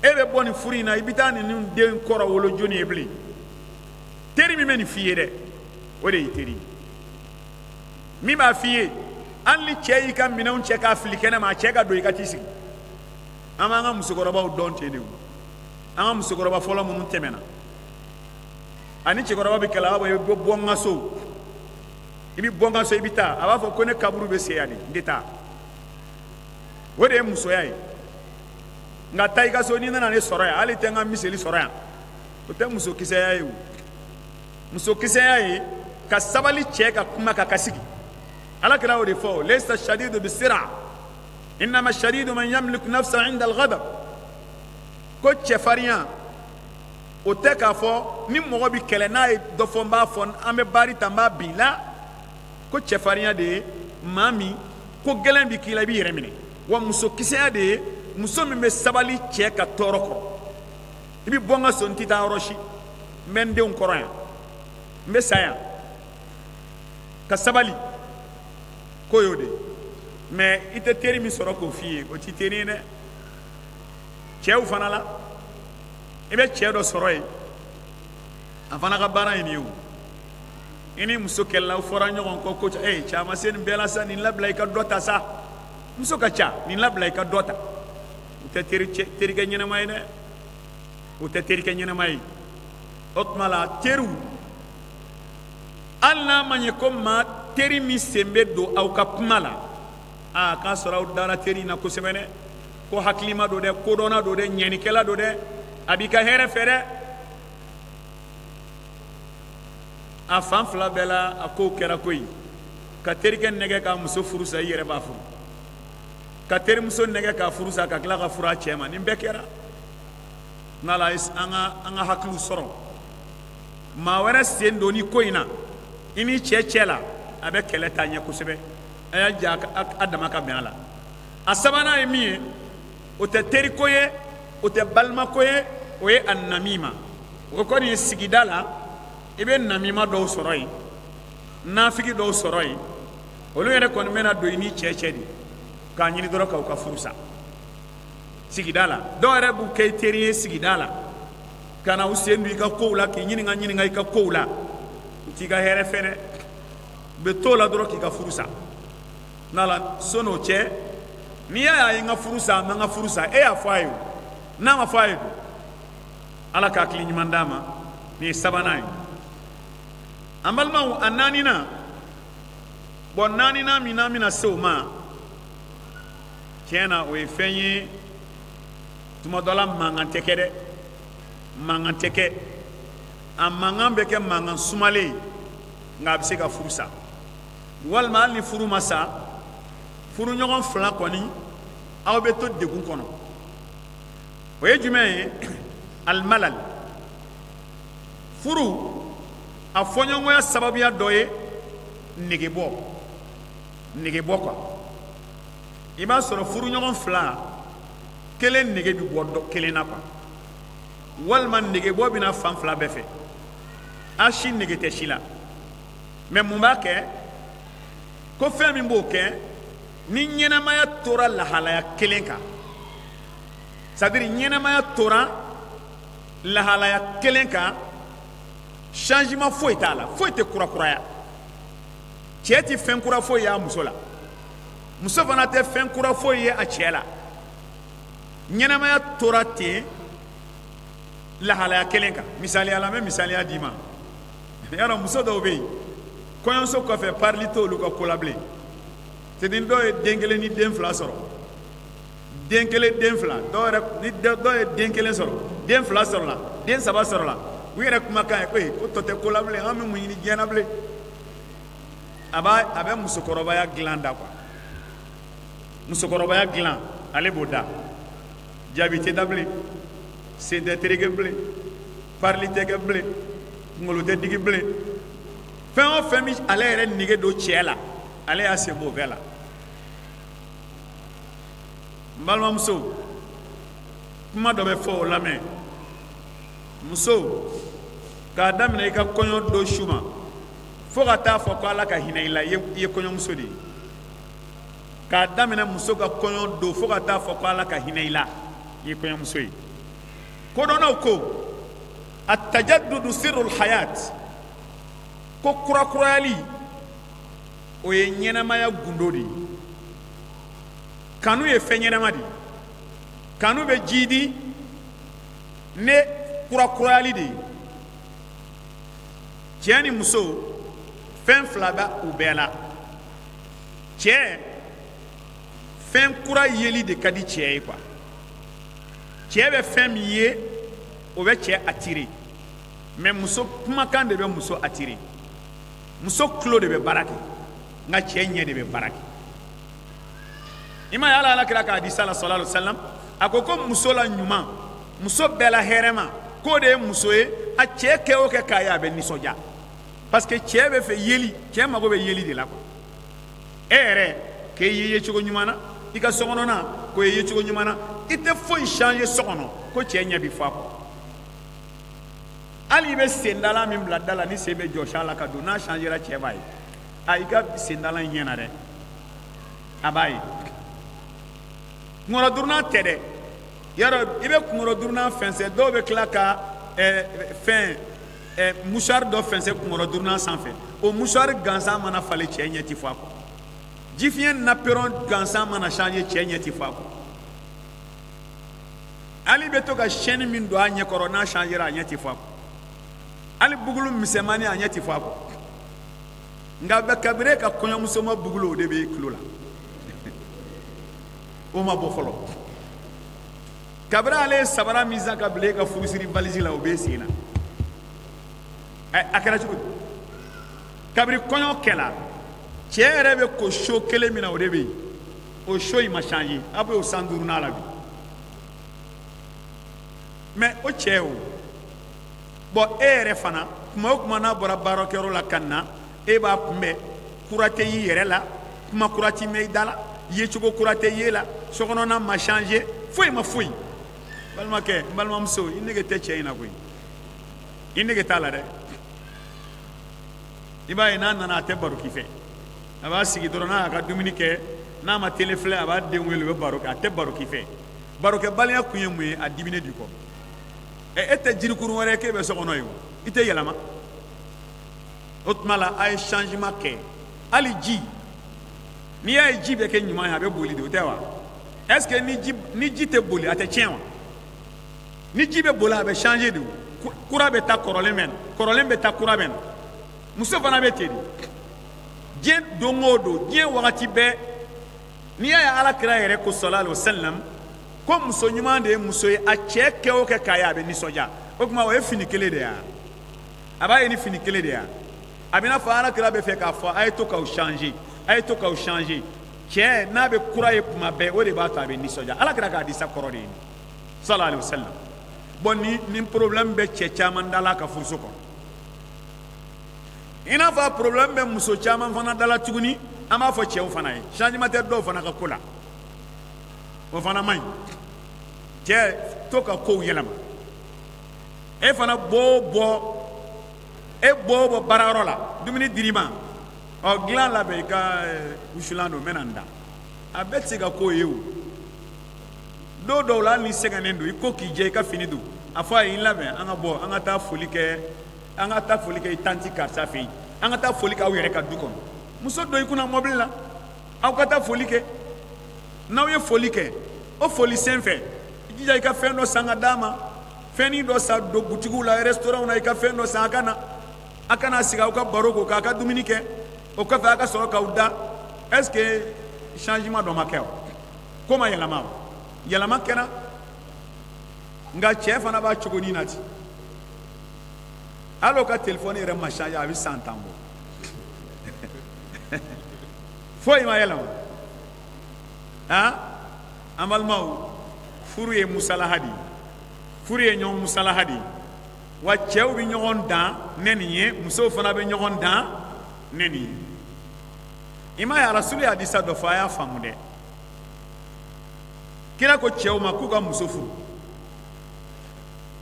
E bɛ bɔ nin furu in na, i bɛ taa ninnu den kɔrɔ wolo jɔnni ye bilen? Teri min bɛ nin f'i ye dɛ, o de y'i teri ye. Min b'a f'i ye hali ni cɛ y'i ka minɛnw cɛ k'a fili kɛnɛ ma, a cɛ ka don i ka t'i sigi. An b'an ka musokɔrɔbaw dɔn ten de o. An ka musokɔrɔba fɔlɔ minnu tɛmɛna, ani cɛkɔrɔba bɛ kɛlɛ, a b'a fɔ i bɛ bɔ n ka so, i bɛ bɔ n ka so, i bɛ taa, a b'a fɔ ko ne kaburu bɛ se yan de, n tɛ taa. O de ye musoya ye. Nka taa i ka so, n'i nana ne sɔrɔ yan, hali tɛ n ka miseli sɔrɔ yan, o tɛ musokisɛya ye o. Musokisɛya ye ka sabali cɛ ka kuma kan ka sigi. Ala kɛra o de fɔ, laysa shadidu bisira innama shadidu man yamliku nafsa inda al-ghadab. Ko cɛfarinya o tɛ k'a fɔ ni mɔgɔ bɛ kɛlɛ n'a ye dɔ fɔ n b'a fɔ, an bɛ baari ta n b'a bin la. Ko cɛfarinya de ye maa min ko gɛlɛn bɛ k'i la i b'i yɛrɛ minɛ. Wa musokisɛya de ye muso min bɛ sabali cɛ ka tɔɔrɔ kɔrɔ. I bɛ bɔ n ka so, n tɛ taa yɔrɔ si, n bɛ n denw kɔrɔ yan, n bɛ sa yan. Ka sabali ko y'o de ye. Mais i tɛ teri min sɔrɔ k'o f'i ye, o t'i teri ye dɛ. Cɛw fana la, i bɛ cɛ dɔ sɔrɔ yen, a fana ka baara ye nin ye o. I ni muso kɛlɛla, aw fɔra ɲɔgɔn kɔ ko cɛ a ma se nin bɛɛ la sa, nin labila i ka dɔ ta sa. Muso ka ca, nin labila i ka dɔ ta. O tɛ terikɛ ɲɛnama ye dɛ, o tɛ terikɛ ɲɛnama ye. O tuma la teriw, hali n'a ma ɲɛ ko maa teri min sen bɛ don aw ka kuma la, aa k'a sɔrɔ aw dara teri in na kosɛbɛ dɛ, ko hakilima don dɛ, kodɔnna don dɛ, ɲɛnikɛla don dɛ, a b'i ka hɛrɛ fɛ dɛ. A fan fila bɛɛ la a kow kɛra koyi. Ka terikɛ nɛgɛ k'a muso furu sa, i yɛrɛ b'a furu. Ka terimuso nɛgɛ k'a furu sa, ka tila ka furu a cɛ ma, nin bɛɛ kɛra. N'ala an ka hakiliw sɔrɔ, maa wɛrɛ sen don ni ko in na i ni cɛ cɛ la, a bɛ kɛlɛ taa ɲɛ kosɛbɛ. A y'a ja a dama ka bɛn a la. A sabanan ye min ye, o tɛ teriko ye, o tɛ balimako ye, o ye a namima. O kɔni ye sigida la, i bɛ namima dɔw sɔrɔ yen, nafigi dɔw sɔrɔ yen, olu yɛrɛ kɔni bɛna don i ni cɛ cɛ de k'a ɲini dɔrɔn k'aw ka furu sa sigida la. Dɔw yɛrɛ b'u kɛ i teri ye sigida la, ka na u sen don i ka kow la, k'i ɲininka i ka kow la, u t'i ka hɛrɛ fɛ dɛ, u bɛ t'o la dɔrɔn k'i ka furu sa. N'ala sɔnn'o cɛ, n'i y'a ye n ka furu sa, n ma n ka furu sa, e y'a fɔ a ye o, n'a ma fɔ a ye dun, Ala ka hakili ɲuman d'a ma. Nin ye sabanan ye. An balimaw, a naaninan, bɔn naaninan min n'an bɛna se o ma, tiɲɛ na o ye fɛn ye tuma dɔ la mankan tɛ kɛ dɛ, mankan tɛ kɛ, a mankan bɛ kɛ mankan sumalen ye, nka a bɛ se ka furu sa. Walima hali ni furu ma sa, furuɲɔgɔn fila kɔni aw bɛ to degun kɔnɔ. O ye jumɛn ye? Alimalal. Furu a fɔɲɔgɔnya sababuya dɔ ye negebɔ, negebɔ quoi. I b'a sɔrɔ furuɲɔgɔn fila Kelen nege bɛ bɔ dɔ kelen na quoi, walima negebɔ bɛ na fan fila bɛɛ fɛ. A si nege tɛ si la. Mais mun b'a kɛ? Ko fɛn min b'o kɛ, ni ɲɛnamaya tora lahalaya kelen kan, c'est à dire ɲɛnamaya tora lahalaya kelen kan, changement foyi t'a la, foyi tɛ kurakuraya. Cɛ tɛ fɛn kura foyi ye a muso la, muso fana tɛ fɛn kura foyi ye a cɛ la. Ɲɛnamaya tora ten lahalaya kelen kan. Misaliya la, n bɛ misaliya d'i ma. Yarɔ, muso dɔw bɛ yen, kɔɲɔso kɔfɛ, parili t'olu ka ko la bilen. C'est ni dɔw ye den kelen ni den fila sɔrɔ, den kelen, den fila, dɔw yɛrɛ ni dɔw ye den kelen sɔrɔ, den fila sɔrɔla, den saba sɔrɔla, u yɛrɛ kumakan ye ko ee, ko tɔ tɛ ko la bilen, an bɛ mun ɲini diɲɛ na bilen? A b'a a bɛ musokɔrɔbaya dilan da quoi, musokɔrɔbaya dilan, ale b'o da. Jaabi tɛ da bilen, sen tɛ tereke bilen, parili tɛ kɛ bilen, kunkolo tɛ digi bilen. Fɛn o fɛn bɛ ale yɛrɛ nege don cɛ la, ale y'a sen b'o bɛɛ la. N balimamuso, kuma dɔ bɛ fɔ, o lamɛn. Muso, k'a daminɛ i ka kɔɲɔ don su ma fo ka taa fɔ ko Ala ka hinɛ i la, i ye kɔɲɔmuso de ye. K'a daminɛ muso ka kɔɲɔ don fo ka taa fɔ ko Ala ka hinɛ i la, i ye kɔɲɔmuso ye. Kodɔnnaw ko atajaddudu sirrul hayat, ko kurakurayali, o ye ɲɛnamaya gundo de ye. Kanu ye fɛn ɲɛnama de ye. Kanu bɛ jiidi ne kurakurayali de ye. Cɛ ni muso, fɛn fila bɛ u bɛɛ la. Cɛ, fɛn kura yeli de ka di cɛ ye quoi. Cɛ bɛ fɛn min ye, o bɛ cɛ attirer. Mais muso kumakan de bɛ muso attirer. Muso tulo de bɛ baara kɛ, nka cɛ ɲɛ de bɛ baara kɛ. I ma ye, Ala kira k'a di sala sallallahu alaihi wasallam, a ko ko muso la ɲuman, muso bɛɛ la hɛrɛma, k'o de ye muso ye a cɛ kɛ o kɛ k'a ye, a bɛ nisɔndiya, parce que cɛ bɛ fɛ yeli, cɛ mago bɛ yeli de la quoi. E yɛrɛ k'e ye yecogo ɲuman na i ka sokɔnɔna, k'o ye yecogo ɲuman na, i tɛ foyi changer so kɔnɔ, ko cɛ ɲɛ bi fɔ a kɔ. Hali i bɛ sendala min bila da la, ni sen bɛ jɔsi a la ka don, n'a changera, cɛ b'a ye. A i ka sendala in ɲɛna dɛ, a b'a ye. Kunkɔrɔ duurunan tɛ dɛ. Yarɔ, i bɛ kunkɔrɔ duurunan fɛnsɛ, dɔw bɛ tila ka fɛn mouchoir dɔ fɛnsɛ kunkɔrɔ duurunan sanfɛ. O mouchoir gansan mana falen, cɛ ɲɛ ti fɔ a kɔ. Jifiɲɛ napperon gansan mana changer, cɛ ɲɛ ti fɔ a kɔ. Hali bɛ to ka chaîne min don a ɲɛ kɔrɔ, n'a changera, a ɲɛ ti fɔ a kɔ. Hali bugulu misɛnmani, a ɲɛ ti fɔ a kɔ. Nka bɛ kabiri ka kɔɲɔmuso ma bugulu, o de bɛ tulo la, o ma bɔ fɔlɔ. Kabiri ale ye sabara min san ka bila e ka furusiri valise la, o b'e sen na. Ɛ, a kɛra cogo di? Kabiri kɔɲɔ kɛla, cɛ yɛrɛ bɛ ko so kelen min na, o de bɛ yen. O so in ma changer, a bɛ o san duurunan la bi. Mais o cɛ, o bɔn, e yɛrɛ fana, kuma o kuma n'a bɔra baarakɛyɔrɔ la ka na, e b'a kunbɛn, kura tɛ y'i yɛrɛ la, kuma kura ti mɛn i da la, yecogo kura tɛ ye la, sokɔnɔna ma changer, foyi ma foyi. Balimakɛ, n balimamuso, i nege tɛ cɛ in na koyi, i nege t'a la dɛ. I b'a ye, n'a nana, a tɛ baro k'i fɛ. A b'a sigi dɔrɔn, n'a y'a ka dumuni kɛ, n'a ma télé filɛ, a b'a den wele, u bɛ baro kɛ. A tɛ baro k'i fɛ. Barokɛbaliya kun ye mun ye? A diminen di kɔ. Ɛ, e tɛ jirikuru wɛrɛ ye k'e bɛ so kɔnɔ yen o, i tɛ yɛlɛma. O tuma la, a ye changement kɛ. Hali ji, n'i y'a ye ji bɛ kɛ ɲuman ye, a bɛ boli de, o tɛ wa? Est ce que ni ji tɛ boli, a tɛ tiɲɛ wa? Ni ji bɛ boli, a bɛ changer de. Kura bɛ taa, kɔrɔlen bɛ na, kɔrɔlen bɛ taa, kura bɛ na. Muso fana bɛ ten de. Diɲɛ don o don, diɲɛ wagati bɛɛ, n'i y'a ye Ala kira yɛrɛ ko sallallahu alaihi wa sallam ko muso ɲuman de ye muso ye a cɛ kɛ o kɛ k'a ye, a bɛ nisɔndiya. O tuma, o ye fini kelen de ye, a b'a ye ni fini kelen de ye. A bɛ n'a fɔ Ala kira bɛ fɛ k'a fɔ a ye to k'aw changer, a ye to k'aw changer. Cɛ n'a bɛ kura ye tuma bɛɛ, o de b'a to a bɛ nisɔndiya. Ala kira k'a di sa kɔrɔ de ye sallallahu alaihi wa sallam. Bon, ni problème bɛ cɛ caman da la ka furuso kɔnɔ, i n'a fɔ a problème bɛ muso caman fana da la tuguni. An b'a fɔ cɛw fana ye, changement tɛ dɔw fana ka ko la, o fana man ɲi. Cɛ to ka kow yɛlɛma. E fana b'o bɔ, e b'o bɔ baarayɔrɔ la, dumuni dir'i ma, ɔ dilan labɛn i ka wusulan don, n bɛna n da. A bɛɛ tɛ se ka k'o ye o. Don dɔw la, hali ni sɛgɛnnen don, i ko k'i jɛ, i ka fini don, a fɔ a ye n labɛn, an ka bɔ, an ka taa foli kɛ, an ka taa foli kɛ i tanti karisa fɛ yen, an ka taa foli kɛ aw yɛrɛ ka du kɔnɔ. Muso don i kunna mɔbili la, aw ka taa foli kɛ. N'aw ye foli kɛ, o foli sen fɛ, i jija i ka fɛn dɔ san ka d'a ma, fɛnnin dɔ san, don butigiw la, restaurant na, i ka fɛn dɔ san, a ka na, a kana sigi aw ka baro k'o k'a ka dumuni kɛ, o kɔfɛ a ka sɔrɔ k'aw da. Est ce que changement dɔ ma kɛ o? Ko ma yɛlɛma o? Yɛlɛma kɛra, nka cɛ fana b'a cogonin na ten. Hali o ka telefɔni yɛrɛ ma changer, a bɛ san 10 bɔ, foyi ma yɛlɛma. Han, an balimaw, furu ye musalaha de ye, furu ye ɲɔgɔn musalaha de ye. Wa cɛw bɛ ɲɔgɔn dan ne nin ye, musow fana bɛ ɲɔgɔn dan ne nin ye. I m'a ye, Arasulu ye hadisa dɔ fɔ, a y'a faamu dɛ. Kira ko cɛw ma k'u ka muso furu.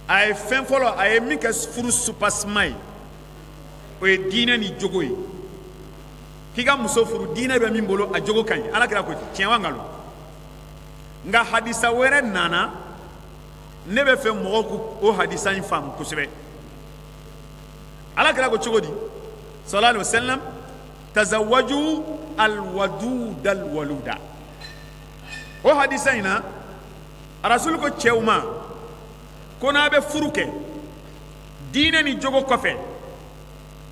A ye fɛn fɔlɔ, a ye min kɛ furu soubassement ye, o ye diinɛ ni jogo ye. K'i ka muso furu, diinɛ bɛ min bolo, a jogo ka ɲi. Ala kira ko ten, tiɲɛ wa nkalon? Nka hadisa wɛrɛ nana, ne bɛ fɛ mɔgɔw k'o hadisa in faamu kosɛbɛ. Ala kira ko cogo di? Sallallahu alaihi wasallam, tazawwaju alwaduda alwaluda. O hadisa in na, Rasulu ko cɛw ma ko n'a bɛ furu kɛ, diinɛ ni jogo kɔfɛ,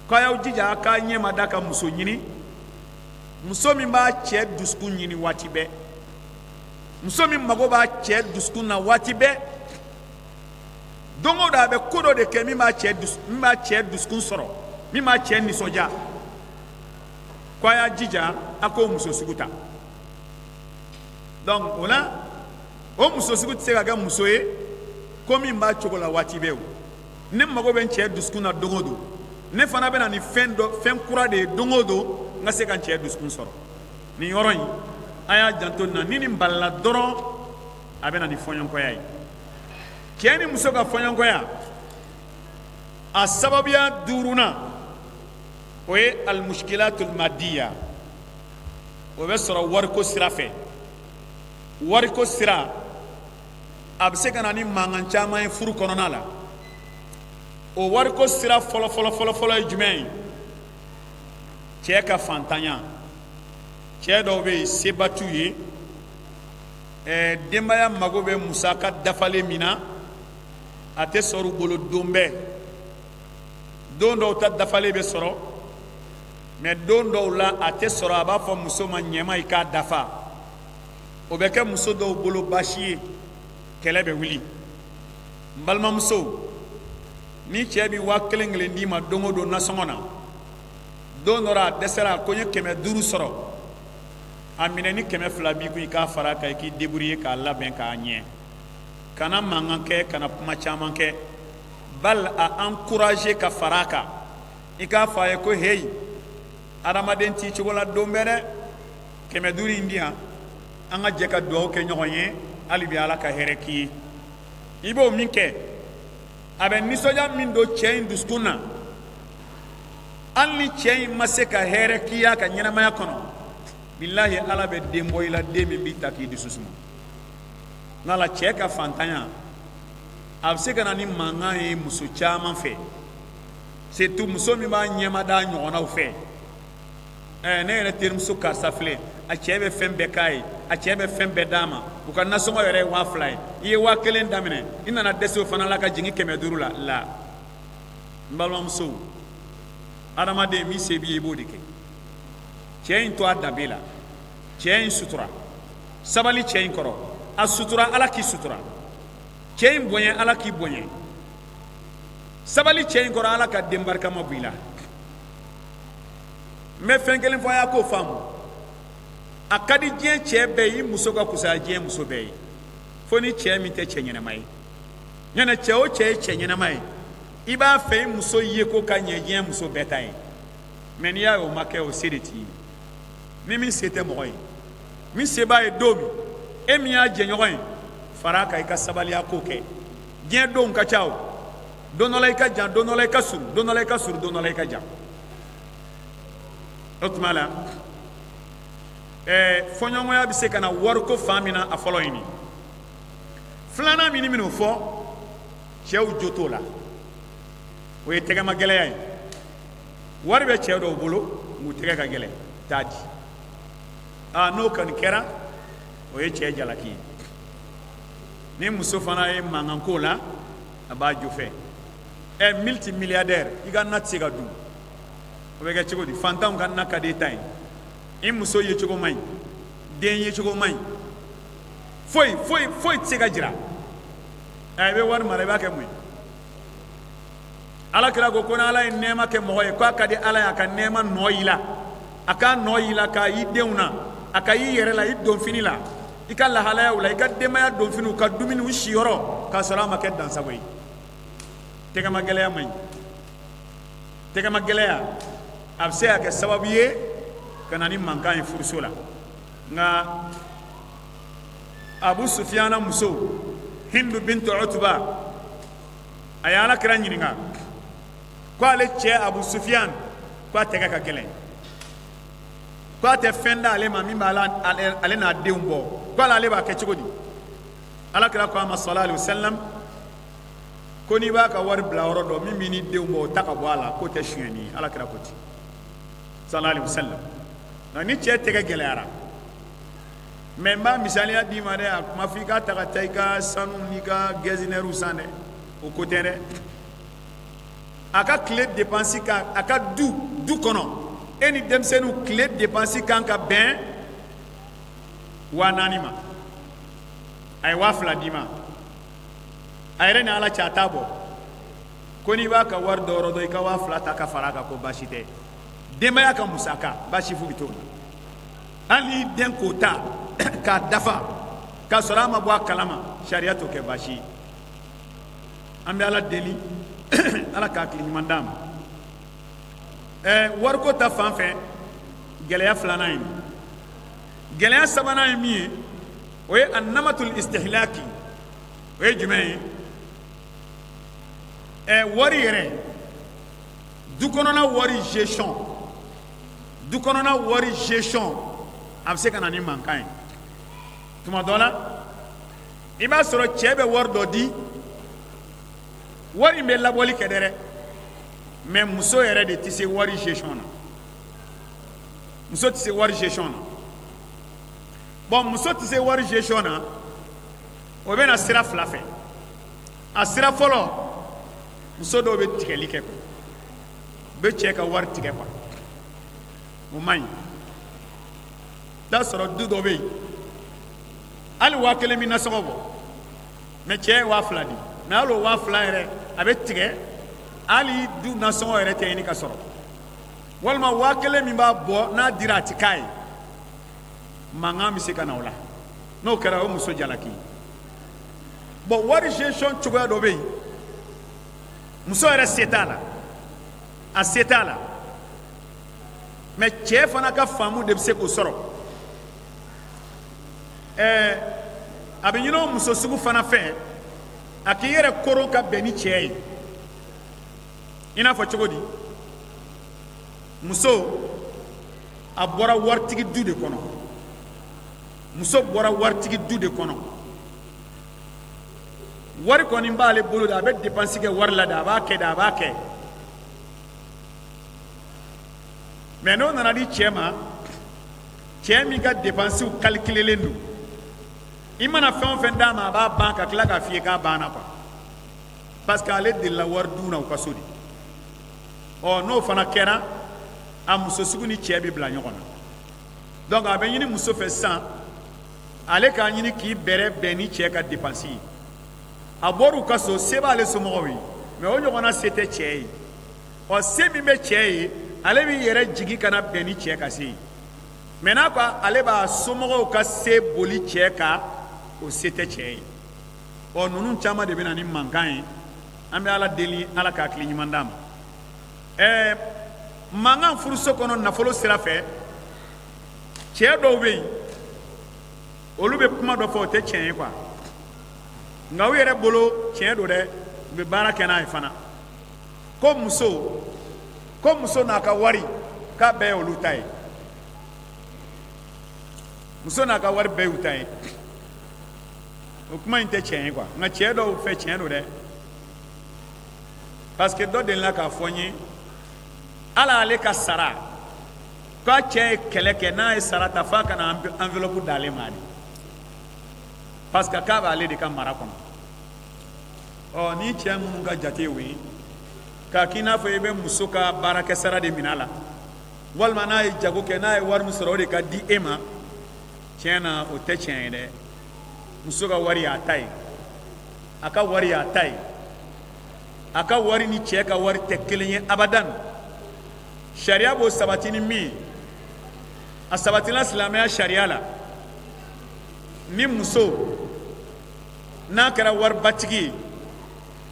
k'a y'aw jija a k'a ɲɛ ma da ka muso ɲini, muso min b'a cɛ dusukun ɲini waati bɛɛ, muso min mago b'a cɛ dusukun na waati bɛɛ. Don o don a bɛ ko dɔ de kɛ min b'a cɛ dusu, min b'a cɛ dusukun sɔrɔ, min b'a cɛ nisɔndiya. Ko a y'a jija a k'o muso sugu ta. Donc o la, o muso sugu tɛ se ka kɛ muso ye ko min b'a cogo la waati bɛɛ. O ne mago bɛ n cɛ dusukun na don o don, ne fana bɛ na ni fɛn dɔ, fɛn kura de ye don o don, n ka se ka n cɛ dusukun sɔrɔ. Nin yɔrɔ in, a y'a janto nin na. Ni nin balila dɔrɔn, a bɛ na ni fɔɲɔgɔnkɔya ye. Cɛ ni muso ka fɔɲɔgɔnkɔya, a sababuya duurunan, o ye alimuskilatul madiya. O bɛ sɔrɔ wariko sira fɛ. Wariko sira, a bɛ se ka na ni mankan caman ye furu kɔnɔna la. O wariko sira fɔlɔ fɔlɔ fɔlɔ fɔlɔ ye jumɛn ye? Cɛ ka fantanya. Cɛ dɔw bɛ yen, seba t'u ye, denbaya mago bɛ musaka dafalen min na, a tɛ sɔrɔ u bolo don bɛɛ. Don dɔw ta dafalen bɛ sɔrɔ, mɛ don dɔw la a tɛ sɔrɔ. A b'a fɔ muso ma, ɲɛma i k'a dafa. O bɛ kɛ muso dɔw bolo baasi ye, kɛlɛ bɛ wuli. N balimamuso, ni cɛ bi 1000 kelen d'i ma don o don nasɔngɔ na, don dɔ la a dɛsɛra, a ko n ye 500 sɔrɔ, a minɛ ni 200 b'i kun, i k'a fara a kan, i k'i débrouiller k'a labɛn k'a ɲɛ. Kana mankan kɛ, kana kuma caman kɛ, bal a encourager ka fara a kan. I k'a fɔ a ye ko heyi, adamaden t'i cogo la don bɛɛ dɛ, 500 in di yan, an ka jɛ ka dugawu kɛ ɲɔgɔn ye hali bi, Ala ka hɛrɛ k'i ye. I b'o min kɛ, a bɛ nisɔndiya min don cɛ in dusukun na, hali ni cɛ in ma se ka hɛrɛ k'i y'a ka ɲɛnamaya kɔnɔ, bilahi Ala bɛ den bɔ i la, den min b'i ta k'i dusu suma. Nka la cɛ ka fantanya, a bɛ se ka na ni mankan ye muso caman fɛ, surtout muso min b'a ɲɛma da ɲɔgɔnnaw fɛ. Ne yɛrɛ terimuso karisa filɛ, a cɛ bɛ fɛn bɛɛ k'a ye, a cɛ bɛ fɛn bɛɛ d'a ma, u ka nasɔngɔ yɛrɛ ye 2000 ye, i ye 1000 daminɛ, i nana dɛsɛ o fana la ka jigin 500 la. La, n balimamuso, adamaden min se b'i ye, i b'o de kɛ. Cɛ in to a danbe la, cɛ in sutura, sabali cɛ in kɔrɔ, a sutura Ala k'i sutura, cɛ in bonya Ala k'i bonya, sabali cɛ in kɔrɔ, Ala ka den barikama bɔ i la. N bɛ fɛn kelen fɔ, a y'a k'o faamu. A ka di diɲɛ cɛ bɛɛ ye i muso ka kusaya diɲɛ muso bɛɛ ye, fo ni cɛ min tɛ cɛ ɲɛnama ye. Ɲɛnɛ, cɛ o cɛ ye cɛ ɲɛnama ye, i b'a fɛ i muso ye ko ka ɲɛ diɲɛ muso bɛɛ ta ye. Mɛ n'i y'a ye o ma kɛ, o se de t'i ye. Ni min se tɛ mɔgɔ ye, min se b'a ye don min, e min y'a jɛɲɔgɔn ye, fara a kan i ka sabaliya ko kɛ. Diɲɛ donw ka ca o, don dɔ la i ka jan, don dɔ la i ka surun, don dɔ la i ka surun, don dɔ la i ka jan. O tuma la fɔɲɔgɔnya bɛ se ka na wariko fan min na, a fɔlɔ ye nin. Filanan min minnu fɔ, cɛw jo t'o la, o ye tɛgɛmagɛlɛya ye. Wari bɛ cɛ dɔw bolo, nk'u tɛgɛ ka gɛlɛn, t'a di. Aa, n'o kɔni kɛra, o ye cɛ jalaki ye. Ni muso fana ye mankan k'o la, a b'a jo fɛ. Multimilliardaire, i ka na tɛ se ka dun, o bɛ kɛ cogo di? Fantanw ka na ka di e ta ye. I muso ye cogo man ɲi, den ye cogo man ɲi, foyi foyi foyi tɛ se ka jira. I bɛ wari mara, i b'a kɛ mun ye? Ala kira ko ko ni Ala ye nɛɛma kɛ mɔgɔ ye, k'a ka di Ala ye a ka nɛɛma nɔ y'i la, a k'a nɔ y'i la k'a y'i denw na, a ka y'i yɛrɛ la, i donfini la, i ka lahalayaw la, i ka denbaya donfiniw, ka dumuniw siyɔrɔ, k'a sɔrɔ a ma kɛ dansago ye. Tɛgɛmagɛlɛya man ɲi. Tɛgɛmagɛlɛya a bɛ se ka kɛ sababu ye ka na ni mankan ye furuso la. Nka Abu Sufiyana muso Hindu bintu Utuba, a ye Ala kira ɲininka ko ale cɛ Abu Sufiyan, ko a tɛgɛ ka gɛlɛn, ko a tɛ fɛn d'ale ma min b'ale n'a denw bɔ, ko ale b'a kɛ cogo di? Ala kira ko a ma sallallahu alaihi wasallam ko n'i b'a ka wari bila yɔrɔ dɔ min b'i ni denw bɔ, o ta ka bɔ a la, k'o tɛ sonyɛni ye. Ala kira ko ten sallallahu alaihi wasallam. Nka ni cɛ tɛgɛ gɛlɛyara, mɛ n b'a misaliya d'i ma dɛ, a kuma f'i k'a ta ka taa i ka sanu n'i ka gɛzinɛriw san dɛ, o ko tɛ dɛ. A ka tile dépense kan, a ka du kɔnɔ, e ni denmisɛnninw tile dépense kan ka bɛn 4000 ma, a ye 2000 d'i ma, a yɛrɛ ni Ala cɛ a t'a bɔ. Ko n'i b'a ka wari dɔ yɔrɔ dɔn, i ka 2000 ta ka fara a kan, ko baasi tɛ. Denbaya ka musaka, baasi foyi t'o la. Hali n'i den k'o ta k'a dafa k'a sɔrɔ a ma bɔ a kalama, sariya t'o kɛ baasi ye. An bɛ Ala deli, Ala k'a hakili ɲuman d'an ma. Wariko ta fan fɛ, gɛlɛya filanan ye nin. Gɛlɛya sabanan ye min ye, o ye annamatul istihlaki. O ye jumɛn ye? Wari yɛrɛ, du kɔnɔna wari gestion, du kɔnɔna wari gestion a bɛ se ka na ni mankan ye. Tuma dɔ la, i b'a sɔrɔ cɛ bɛ wari dɔ di, wari in bɛ labɔli kɛ dɛ, mɛ muso yɛrɛ de tɛ se wari gestion na. Muso tɛ se wari gestion na. Bɔn, muso tɛ se wari gestion na, o bɛ na sira fila fɛ. A sira fɔlɔ, muso dɔw bɛ tigɛli kɛ, u bɛ cɛ ka wari tigɛ quoi, o man ɲi. I t'a sɔrɔ du dɔ bɛ yen, hali 1000 bɛ nasɔngɔ bɔ, mɛ cɛ ye 2000 di, mɛ hali o 2000 yɛrɛ a bɛ tigɛ, hali du nasɔngɔ yɛrɛ tɛ ɲini ka sɔrɔ. Walima 1000 min b'a bɔ, n'a dira a ti k'a ye, mankan bɛ se ka na o la. N'o kɛra, o ye muso jalaki ye. Bɔn, wari gestion cogoya dɔ bɛ yen, muso yɛrɛ se t'a la, a se t'a la, mɛ cɛ fana ka faamu de bɛ se k'o sɔrɔ. A bɛ ɲini o muso sugu fana fɛ, a k'i yɛrɛ koron ka bɛn ni cɛ ye. I n'a fɔ cogo di? Muso a bɔra waritigi du de kɔnɔ, muso bɔra waritigi du de kɔnɔ, wari kɔni b'ale bolo de, a bɛ dépense kɛ wari la de, a b'a kɛ de, a b'a kɛ. Mɛ n'o nana di cɛ ma, cɛ min ka dépensew calculelen don, i mana fɛn o fɛn d'a ma, a b'a ban ka tila k'a f'i ye k'a banna quoi, parce que ale delila wari dun na u ka so de. Ɔ, n'o fana kɛra, a muso sugu ni cɛ bɛ bila ɲɔgɔn na. Donc a bɛ ɲini muso fɛ sisan, ale k'a ɲini k'i bɛrɛ bɛn ni cɛ ka dépense ye. A bɔr'u ka so, se b'ale somɔgɔw ye, mɛ o ɲɔgɔnna se tɛ cɛ ye. Ɔ, se min bɛ cɛ ye, ale b'i yɛrɛ jigi ka na bɛn ni cɛ ka se ye. Mɛ n'a ko ale b'a somɔgɔw ka se boli cɛ kan, o se tɛ cɛ ye. Ɔ, ninnu caman de bɛ na ni mankan ye. An bɛ Ala deli, Ala ka hakili ɲuman d'an ma. Mankan furuso kɔnɔ nafolo sira fɛ, cɛ dɔw bɛ yen, olu bɛ kuma dɔ fɔ, o tɛ tiɲɛ ye quoi. Nka u yɛrɛ bolo tiɲɛ don dɛ, u bɛ baara kɛ n'a ye fana. Ko muso n'a ka wari k'a bɛɛ ye olu ta ye. Muso n'a ka wari bɛɛ y'u ta ye. O kuma in tɛ tiɲɛ ye quoi. Nka cɛ dɔw fɛ tiɲɛ don dɛ. Parce que dɔ delila k'a fɔ n ye, ala ale ka sara k'a cɛ ye kɛlɛ kɛ, n'a ye sara ta f'a ka na enveloppe d'ale ma de, parce que k'a b'ale de ka mara kɔnɔ. Ɔ ni cɛ minnu ka jate y'o ye, k'a k'i n'a fɔ i bɛ muso ka baarakɛ sara de minɛ a la, walima n'a ye jago kɛ, n'a ye wari min sɔrɔ o de ka di e ma, tiɲɛ na o tɛ tiɲɛ ye dɛ. Muso ka wari y'a ta ye, a ka wari y'a ta ye, a ka wari ni cɛ ka wari tɛ kelen ye abadan. Sariya b'o sabati ni min ye, a sabatila silamɛya sariya la. Ni muso n'a kɛra waribatigi ye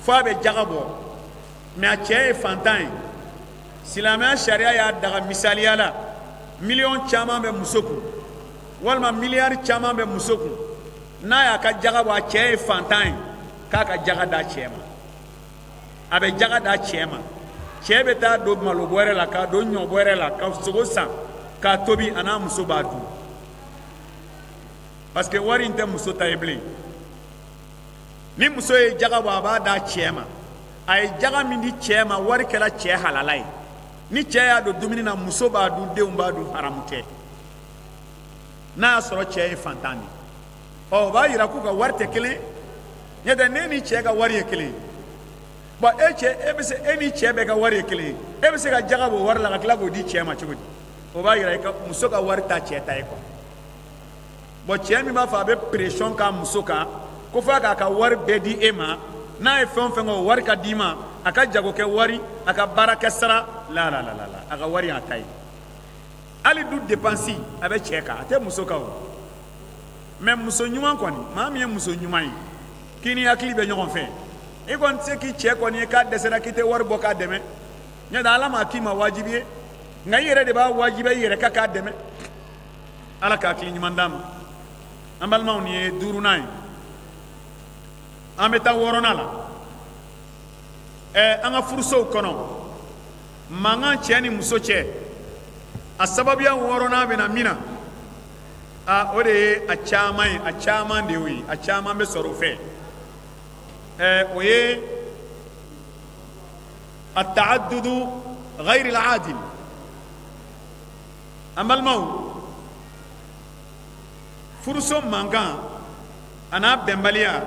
fo a bɛ jaga bɔ, mɛ a cɛ ye fantan ye, silamɛya sariya y'a daga. Misaliya la, miliyɔn caman bɛ muso kun walima miliyari caman bɛ muso kun, n'a y'a ka jaga bɔ, a cɛ ye fantan ye, k'a ka jaga d'a cɛ ma. A bɛ jaga d'a cɛ ma, cɛ bɛ taa don malo bɔrɛ la, k'a don ɲɔ bɔrɛ la, ka sogo san k'a tobi, a n'a muso b'a dun, parce que wari in tɛ muso ta ye bilen. Ni muso ye jaga bɔ, a b'a d'a cɛ ma. A ye jaga min di cɛ ma, wari kɛra cɛ halala ye. Ni cɛ y'a don dumuni na, muso b'a dun, denw b'a dun, haramu tɛ, n'a y'a sɔrɔ cɛ ye fantan de ye. Ɔ o b'a yira k'u ka wari tɛ kelen ye. N'o tɛ ne ni cɛ ka wari ye kelen ye. Bɔn e cɛ, e bɛ se, e ni cɛ bɛɛ ka wari ye kelen ye, e bɛ se ka jaga bɔ wari la ka tila k'o di cɛ ma cogo di? O b'a yira i ka muso ka wari ta cɛ ta ye quoi. Bɔn cɛ min b'a fɔ a bɛ pression k'a muso kan ko f'a k'a ka wari bɛɛ di e ma, n'a ye fɛn o fɛn kɛ o wari ka d'i ma, a ka jago kɛ wari, a ka baara kɛ sara la la la la la, a ka wari y'a ta ye. Hali du dépense a bɛ cɛ kan, a tɛ muso kan o. Mɛ muso ɲuman kɔni, maa min ye muso ɲuman ye k'i ni hakili bɛ ɲɔgɔn fɛ, i kɔni tɛ se k'i cɛ kɔni ye k'a dɛsɛra k'i tɛ wari bɔ k'a dɛmɛ. N'o tɛ ala m'a k'i ma wajibi ye, nka i yɛrɛ de b'a wajibiya i yɛrɛ ka k'a dɛmɛ. Ala ka hakili ɲuman d'an ma. An balimaw, nin ye duurunan ye, an bɛ taa wɔɔrɔnan la. An ka furusow kɔnɔ, mankan cɛ ni muso cɛ, a sababuya wɔɔrɔnan bɛ na min na, a o de ye a caman ye, a caman de y'o ye, a caman bɛ sɔrɔ o fɛ. O ye التعدد غير العادل. An balimaw, furuso mankan a n'a bɛnbaliya,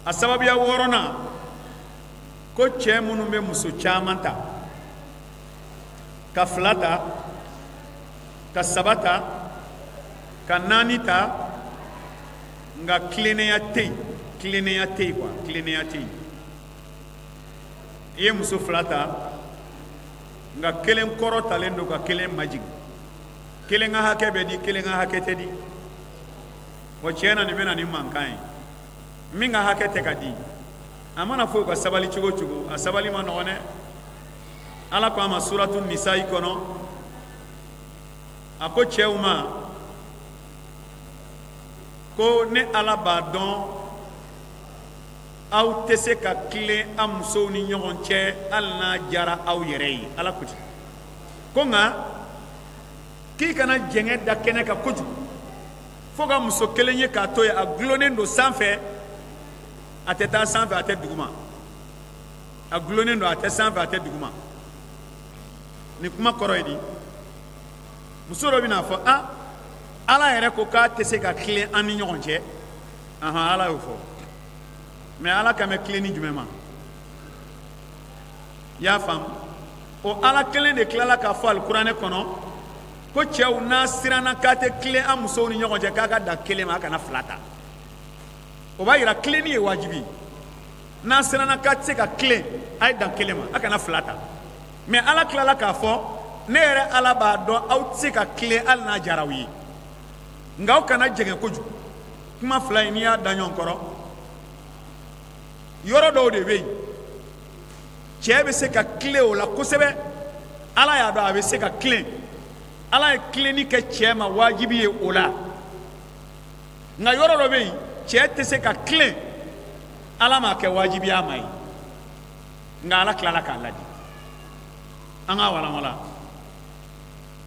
a sababuya wɔɔrɔnan, ko cɛ minnu bɛ muso caman ta, ka fila ta, ka saba ta, ka naani ta, nka tilennenya tɛ yen, tilennenya tɛ yen quoi, tilennenya tɛ yen. I ye muso fila ta, nka kelen kɔrɔ talen don ka kelen majigin, kelen ka hakɛ bɛ di, kelen ka hakɛ tɛ di. O tiɲɛ na, nin bɛ na ni mankan ye. Min ka hakɛ tɛ ka di, a mana fɔ u ka sabali cogo o cogo, a sabali ma nɔgɔn dɛ. Ala ko a ma suratu Nisayi kɔnɔ, a ko cɛw ma ko ne Ala b'a dɔn aw tɛ se ka tilen an musow ni ɲɔgɔn cɛ hali n'a diyara aw yɛrɛ ye. Ala ko ten ko nka k'i kana jɛngɛ da kɛnɛ kan kojugu fo ka muso kelen ye k'a to yen, a gulonnen don sanfɛ, a tɛ taa sanfɛ, a tɛ duguma, a gulonnen don, a tɛ sanfɛ, a tɛ duguma. Nin kuma kɔrɔ ye di? Muso dɔ bɛna fɔ: a Ala yɛrɛ ko k'a tɛ se ka tilen an ni ɲɔgɔn cɛ. Ahan, Ala y'o fɔ, mɛ Ala kan bɛ tilenni jumɛn ma? I y'a faamu? O Ala kelen de tilala k'a fɔ alikuranɛ kɔnɔ ko cɛw n'a siranna k'a tɛ tilen an musow ni ɲɔgɔn cɛ, k'a ka dan kelen ma, a kana fila ta. O b'a yira tilenni ye wajibi. N'a siranna k'a tɛ se ka tilen, a ye dan kelen ma, a kana fila ta. Mɛ Ala tilala k'a fɔ: ne yɛrɛ Ala b'a dɔn aw tɛ se ka tilen hali n'a diyara aw ye, nka aw kana jɛngɛ kojugu. Kuma fila in, n'i y'a da ɲɔgɔn kɔrɔ, yɔrɔ dɔw de bɛ yen cɛ bɛ se ka tilen o la kosɛbɛ. Ala y'a dɔn a bɛ se ka tilen, Ala ye tilenni kɛ cɛ ma wajibi ye o la. Nka yɔrɔ dɔ bɛ yen, cɛ tɛ se ka tilen. Ala m'a kɛ wajibi a ma ye, nka Ala tilala k'a ladi. An ka walanwalan.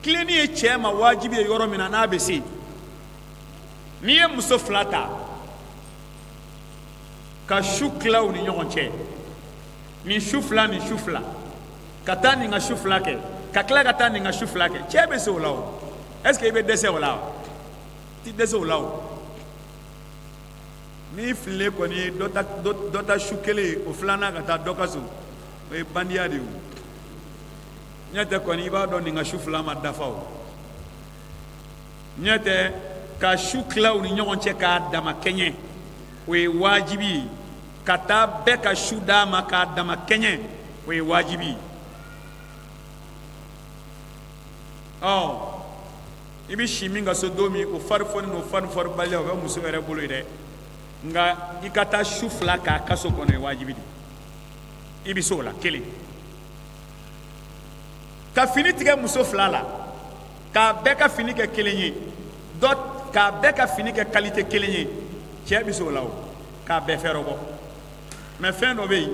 Tilenni ye cɛ ma wajibi ye yɔrɔ min na n'a bɛ se, n'i ye muso fila ta ka su tila u ni ɲɔgɔn cɛ, nin su fila nin su fila, ka taa nin ka su fila kɛ, ka tila ka taa nin ka su fila kɛ, cɛ bɛ se o la o. Est ce que i bɛ dɛsɛ o la wa? I tɛ dɛsɛ o la o. N'i fililen kɔni ye dɔ ta su kelen, o filanan ka taa dɔ ka so, o ye bandiya de ye o. Ɲɛ tɛ kɔni, i b'a dɔn nin ka su fila ma dafa o. Ɲɛ tɛ ka su tila u ni ɲɔgɔn cɛ k'a dama kɛɲɛ, o ye wajibi ye. Ka taa bɛɛ ka su d'a ma k'a dama kɛɲɛ, o ye wajibi ye. Ɔ, i bɛ si min ka so don min, o fari foni n'o fari foribaliya, o bɛ muso yɛrɛ bolo yen dɛ. Nka i ka taa su fila k'a kaso kɔnɔ, ye wajibi de ye. I bɛ se o la. Kelen, ka fini tigɛ muso fila la, k'a bɛɛ ka fini kɛ kelen ye, dɔ k'a bɛɛ ka fini kɛ qualité kelen ye, cɛ bɛ se o la o, k'a bɛɛ fɛɛrɛ bɔ. Mɛ fɛn dɔ bɛ yen,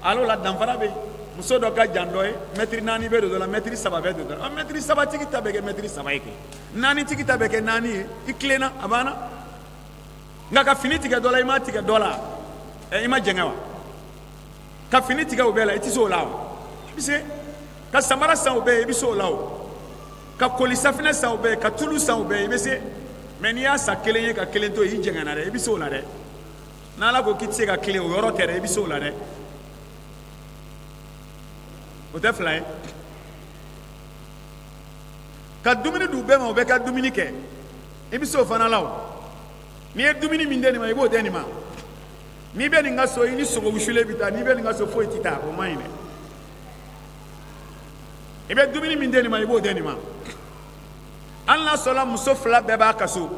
al'o la danfara bɛ yen. Muso dɔ ka jan dɔ ye, mɛtiri 4 bɛ don dɔ la, mɛtiri 3 bɛ don dɔ la. Mɛtiri 3 tigi ta bɛ kɛ mɛtiri 3 ye kɛ, 4 tigi ta bɛ kɛ 4 ye. I tilenna, a banna. Nka ka fini tigɛ dɔ la, i m'a tigɛ dɔ la, i ma jɛngɛ wa? Ka fini tigɛ o bɛɛ la, i tɛ se o la wa? I bɛ se. Ka samara san o bɛɛ ye, i bɛ se o la o. Ka koli safinɛ san o bɛɛ ye, ka tulu san o bɛɛ ye, i bɛ se. Mɛ n'i y'a san kelen ye ka kelen to yen, i jɛngɛnna dɛ, i bɛ se o la dɛ. N'Ala ko k'i tɛ se ka tilen, o yɔrɔ tɛ dɛ, i bɛ se o la dɛ. O tɛ fila ye. Ka dumuni d'u bɛɛ ma, u bɛɛ ka dumuni kɛ, i bɛ se o fana la o. N'i ye dumuni min di nin ma, i b'o di nin ma. N'i bɛ nin ka so, i ni sogo wusulen bɛ taa. N'i bɛ nin ka so, foyi tɛ taa, o man ɲi dɛ. I bɛ dumuni min di nin ma, i b'o di nin ma. Hali n'a sɔrɔla muso fila bɛɛ b'a ka so,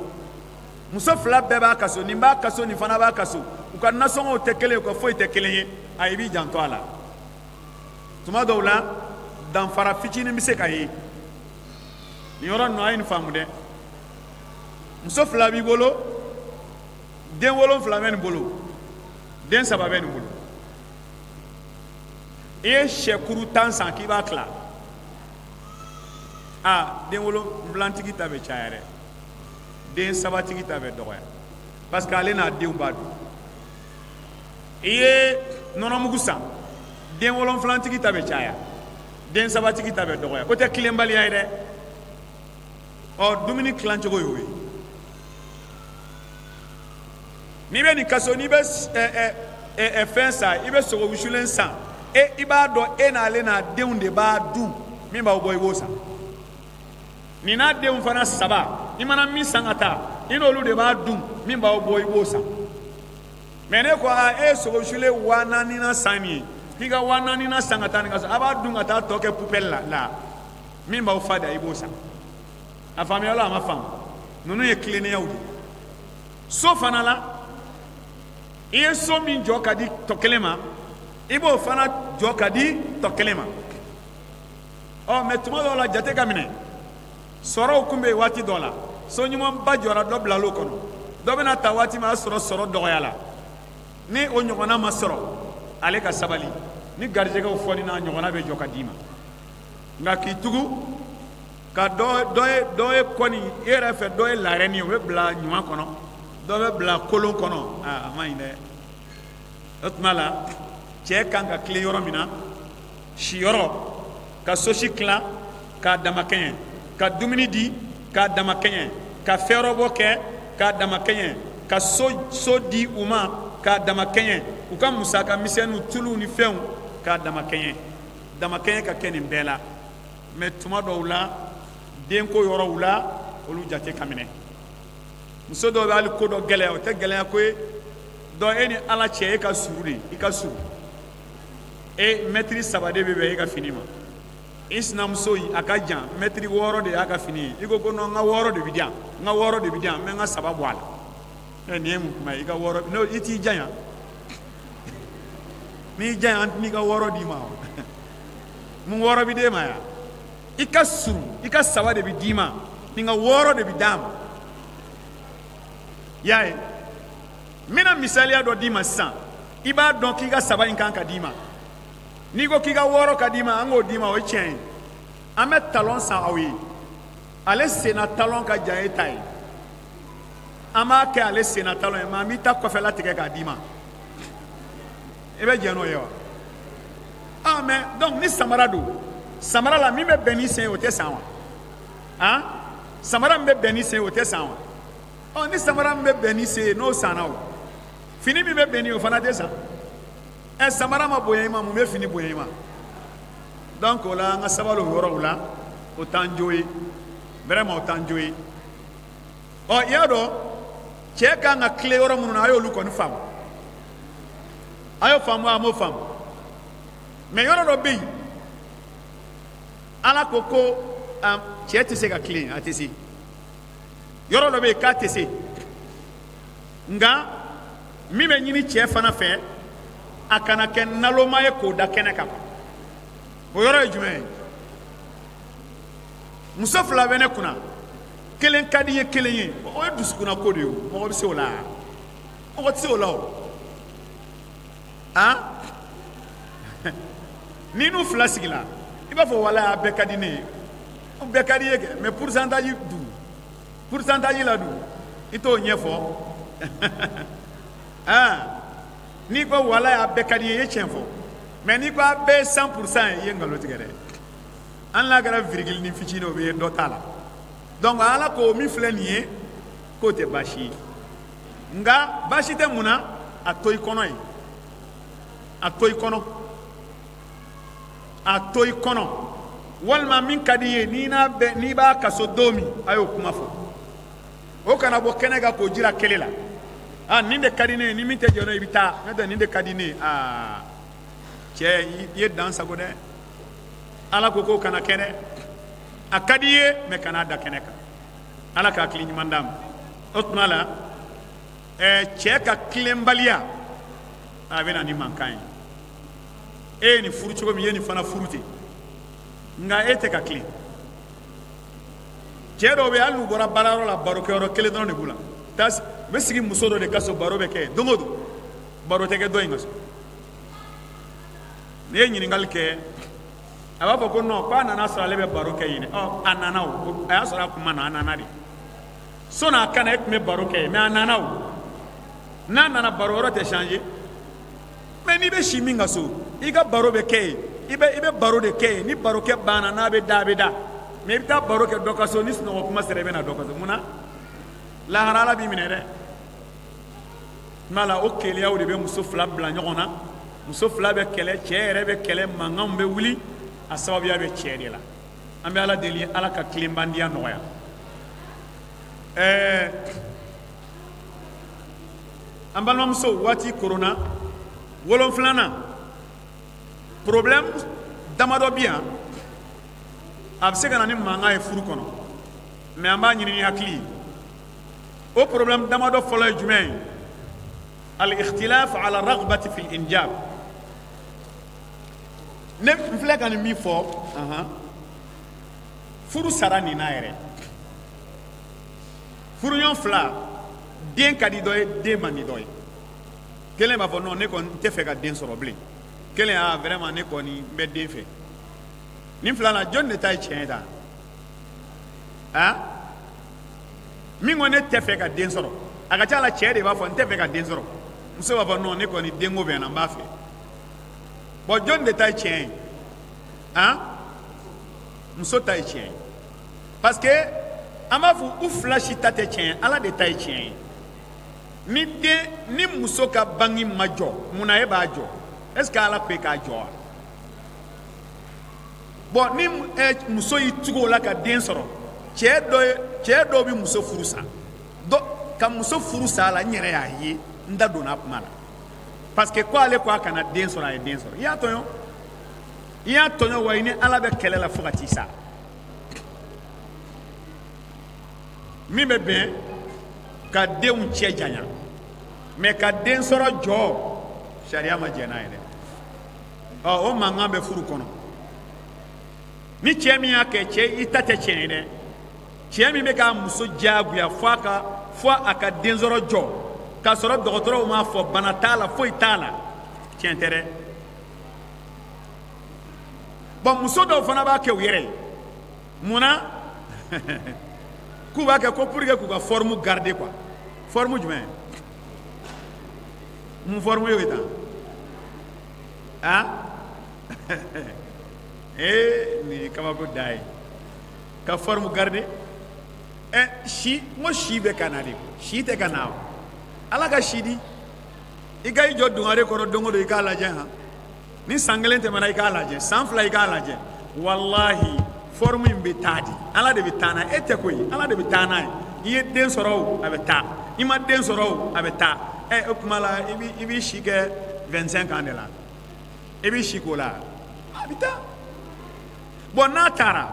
muso fila bɛɛ b'a ka so, nin b'a ka so, nin fana b'a ka so, u ka nasɔngɔw tɛ kelen ye, u ka foyi tɛ kelen ye, a i b'i janto a la. Tuma dɔw la, danfara fitinin bɛ se ka ye nin yɔrɔ ninnu. A ye nin faamu dɛ. Muso fila b'i bolo, den 7 bɛ nin bolo, den 3 bɛ nin bolo. I ye sɛkuru 10 san k'i b'a tila, a den 7tigi ta bɛ caya dɛ, den 3tigi ta bɛ dɔgɔya, parce que ale n'a denw b'a dun. I ye nɔnɔmugu san, den 7tigi ta bɛ caya, den 3tigi ta bɛ dɔgɔya. O tɛ tilenbaliya ye dɛ. Ɔ, dumuni tilancogo y'o ye. N'i bɛ nin kaso, n'i bɛ fɛn san, i bɛ sogo wusulen san, e i b'a dɔn e n'ale n'a denw de b'a dun, min b'aw bɔ i b'o san. Nin n'a denw fana 3, i mana min san ka taa, i n'olu de b'a dun, min b'aw bɔ i b'o san. Mɛ ne ko aa, e ye sogo wusulen 4000 na san nin ye, k'i ka 4000 na san ka taa nin ka so, a b'a dun ka taa tɔ kɛ poubelle la, min b'aw fa da i b'o san. A faamuyala a ma faamu? Ninnu ye tilennenyaw de ye. So fana la, i ye so min jɔ ka di tɔ kelen ma, i b'o fana jɔ ka di tɔ kelen ma. Ɔ, mɛ tuma dɔw la, jate ka minɛ, sɔrɔw kun bɛ yen waati dɔ la, so ɲumanba jɔra, dɔ bilal'o kɔnɔ, dɔ bɛna ta waati min, a y'a sɔrɔ sɔrɔ dɔgɔya la. Ni o ɲɔgɔnna ma sɔrɔ, ale ka sabali, ni garijɛgɛw fɔni n'a ɲɔgɔnna bɛ jɔ ka d'i ma. Nka k'i tugu ka dɔ ye kɔni i yɛrɛ fɛ, dɔ ye larɛni ye, o bɛ bila ɲuman kɔnɔ, dɔ bɛ bila kolon kɔnɔ, aa, a man ɲi dɛ. O tuma la, cɛ kan ka tilen yɔrɔ min na, siyɔrɔ, ka sosi tila k'a dama kɛɲɛ, ka dumuni di k'a dama kɛɲɛ, ka fɛɛrɛbɔ kɛ k'a dama kɛɲɛ, ka so di u ma k'a dama kɛɲɛ, u ka musaka misɛnninw, tuluw ni fɛnw k'a dama kɛɲɛ. Dama kɛɲɛ ka kɛ nin bɛɛ la. Mɛ tuma dɔw la, denko yɔrɔw la, olu jate ka minɛ. Muso dɔw bɛ hali ko dɔ gɛlɛya, o tɛ gɛlɛya ko ye. Dɔn e ni Ala cɛ, e ka suru de, i ka suru. E mɛtiri 3 de bɛ bɛn e ka fini ma. I sinamuso in, a ka jan, mɛtiri 6 de y'a ka fini ye. I ko ko non, n ka 6 de bɛ di yan, n ka 6 de bɛ di yan, n bɛ n ka 3 bɔ a la. Ɛ, nin ye mun kuma ye? I ka 6 n'o, i t'i janya. N'i janya, an tɛn'i ka 6 d'i ma. Mun 6 bɛ d'e ma yan? I ka suru, i ka 3 de bɛ d'i ma, nin ka 6 de bɛ d'a ma. I y'a ye, n bɛna misaliya dɔ d'i ma sisan. I b'a dɔn k'i ka 3 in kan ka d'i ma. N'i ko k'i ka 6 ka d'i ma, an k'o d'i ma, o ye tiɲɛ ye. An bɛ talon san aw ye. Ale senna talon ka jan e ta ye. An b'a kɛ ale senna talon ye, mais an b'i ta kɔfɛla tigɛ k'a d'i ma. I bɛ jɛn n'o ye wa? Ah mais donc ni samara don, samara la min bɛ bɛn ni sen ye o tɛ san wa? Han? Samara min bɛ bɛn ni sen ye o tɛ san wa? Ɔ ni samara min bɛ bɛn ni sen ye n'o sanna o, fini min bɛ bɛn ni o fana tɛ san. Ɛ samara ma bonya i ma, mun bɛ fini bonya i ma? Donc o la an ka sabali o yɔrɔw la, o t'an jo ye. Vraiment o t'an jo ye. Ɔ i y'a dɔn cɛ kan ka tile yɔrɔ minnu na, a y'olu kɔni faamu. A y'o faamu, a m'o faamu. Mais yɔrɔ dɔ bɛ yen, Ala ko ko cɛ tɛ se ka tilen, a tɛ se. Yɔrɔ dɔ bɛ yen k'a tɛ se. Nka min bɛ ɲini cɛ fana fɛ, a kana kɛ naloma ye k'o da kɛnɛ kan. O yɔrɔ ye jumɛn ye? Muso 2 bɛ ne kunna, kelen ka di n ye, kelen ye. O ye dusukunna ko de ye o. Mɔgɔ bɛ se o la? Mɔgɔ tɛ se o la o. Han? Ni n'u 2 sigila, i b'a fɔ walayi a bɛɛ ka di ne ye. O bɛɛ ka di ye kɛ, mais pourcentage dun, pourcentage la dun, i t'o ɲɛfɔ. Han? N'i ko walayi a bɛɛ ka di ye, i ye tiɲɛ fɔ. Mais n'i ko a bɛɛ ye 100% ye, i ye nkalon tigɛ dɛ. Hali n'a kɛra virgule ni fitinin o bɛ ye dɔ t'a la. Donc Ala ko min filɛ nin ye, k'o tɛ baasi ye. Nka baasi tɛ mun na? A to i kɔnɔ yen. A to i kɔnɔ. A to i kɔnɔ. Walima min ka di i ye, n'i n'a bɛ, n'i b'a kaso don min, a y'o kuma fɔ. O kana bɔ kɛnɛ kan k'o jira kelen la. Ah nin de ka di ne ye, ni min tɛ jɛn n'o ye, i bɛ taa. N'o tɛ nin de ka di ne ye. Ah cɛ, i ye dan sago dɛ. Ala ko k'o kana kɛ dɛ. A ka di i ye, mais kana da kɛnɛ kan. Ala ka hakili ɲuman d'a ma. O tuma la, cɛ ka tilenbaliya, a bɛ na ni mankan ye. E ye nin furu cogo min, i ye nin fana furu ten. Nka e tɛ ka tilen. Cɛ dɔw bɛ yen, hali n'u bɔra baarayɔrɔ la, barokɛyɔrɔ kelen dɔrɔn de b'u la. U bɛ sigi muso dɔ de ka so, baro bɛ kɛ don o don. Baro tɛ kɛ dɔ in ka so. N'i ye ɲininkali kɛ, a b'a fɔ ko non, k'a nana sɔrɔ ale bɛ baro kɛ yen dɛ. Ɔ a nana o, a y'a sɔrɔ a kun ma na, a nana de. Sɔnni a ka na, e tun bɛ baro kɛ yen, mais a nana o. N'a nana, baro yɔrɔ tɛ changer. Mais n'i bɛ si min ka so, i ka baro bɛ kɛ yen. I bɛ baro de kɛ yen. Ni barokɛ banna, n'a bɛ da, a bɛ da. Mais i bɛ taa baro kɛ dɔ ka so, ni sunɔgɔ kuma sera, i bɛ na dɔ ka so. Mun na? Lahara Ala b'i minɛ dɛ. Tuma la, o keleyaw de bɛ muso 2 bila ɲɔgɔn na. Muso 2 bɛ kɛlɛ, cɛ yɛrɛ bɛ kɛlɛ, mankanw bɛ wuli. A sababuya bɛ cɛ de la. An bɛ Ala deli, Ala ka tilenbandiya nɔgɔya. An balimamuso, waati koronna. 7nan, problème damadɔ bɛ yan, a bɛ se ka na ni mankan ye furu kɔnɔ, mais an b'a ɲini ni hakili ye. O problème damadɔ fɔlɔ ye jumɛn ye? Al-ikhtilaf ala raghbati fil injab. Ne n filɛ ka nin min fɔ, furu sara nin na yɛrɛ. Furuɲɔgɔn 2, den ka di dɔ ye, den man di dɔ ye. Kelen b'a fɔ non, ne kɔni tɛ fɛ ka den sɔrɔ bilen. Kelen, ah vraiment ne kɔni n bɛ den fɛ. Nin 2 la, jɔn de ta ye tiɲɛ ye tan? Ah? Min ko ne tɛ fɛ ka den sɔrɔ, a ka ca la cɛ de b'a fɔ n tɛ fɛ ka den sɔrɔ. Muso b'a fɔ non, ne kɔni denko bɛ n na, n b'a fɛ. Bon, jɔn de ta ye tiɲɛ ye? Ah? Muso ta ye tiɲɛ ye. Parce que an b'a fɔ u 2 si ta tɛ tiɲɛ ye, Ala de ta ye tiɲɛ ye. Ni den, ni muso ka bange ma jɔ, mun na e b'a jɔ? Est ce que Ala ko e k'a jɔ wa? Bon, ni muso y'i tugu o la ka den sɔrɔ, cɛ dɔw bɛ muso furu sa. Dɔ ka muso furu sa a la, n yɛrɛ y'a ye, n da donna a kuma la. Parce que ko ale ko a kana den sɔrɔ, a ye den sɔrɔ. I y'a tɔɲɔ. I y'a tɔɲɔ wa i ni Ala bɛ kɛlɛ la fo ka t'i sa. Min bɛ bɛn ka denw cɛ janya, mais ka den sɔrɔ jɔ, sariya ma jɛn n'a ye dɛ. Ɔ o mankan bɛ furu kɔnɔ. Ni cɛ min y'a kɛ, cɛ i ta tɛ tiɲɛ ye dɛ. Cɛ min bɛ k'a muso diyagoya fo a ka den sɔrɔ jɔ, k'a sɔrɔ dɔgɔtɔrɔw m'a fɔ bana t'a la, foyi t'a la. Tiɲɛ tɛ dɛ. Bon, muso dɔw fana b'a kɛ u yɛrɛ ye. Mun na k'u b'a kɛ? Ko pour que k'u ka forme garder quoi. Forme jumɛn? Mun forme ye o ye tan? Ah, ee, nin ye kabako da ye, ka forme garder. Ɛ, si n ko si bɛ ka na de, si tɛ ka na o. Ala ka si di. I ka i jɔ dungare kɔrɔ don o don, i k'a lajɛ han. Ni san kelen tɛmɛna, i k'a lajɛ, san 2, i k'a lajɛ. Walahi, forme in bɛ taa di. Ala de bɛ taa n'a ye, e tɛ koyi. Ala de bɛ taa n'a ye. I ye den sɔrɔ o, a bɛ taa. I ma den sɔrɔ o, a bɛ taa. Ɛ, o tuma la, i b'i si kɛ 25 ans de la, i b'i si k'o la, a bɛ taa. Bon, n'a taara,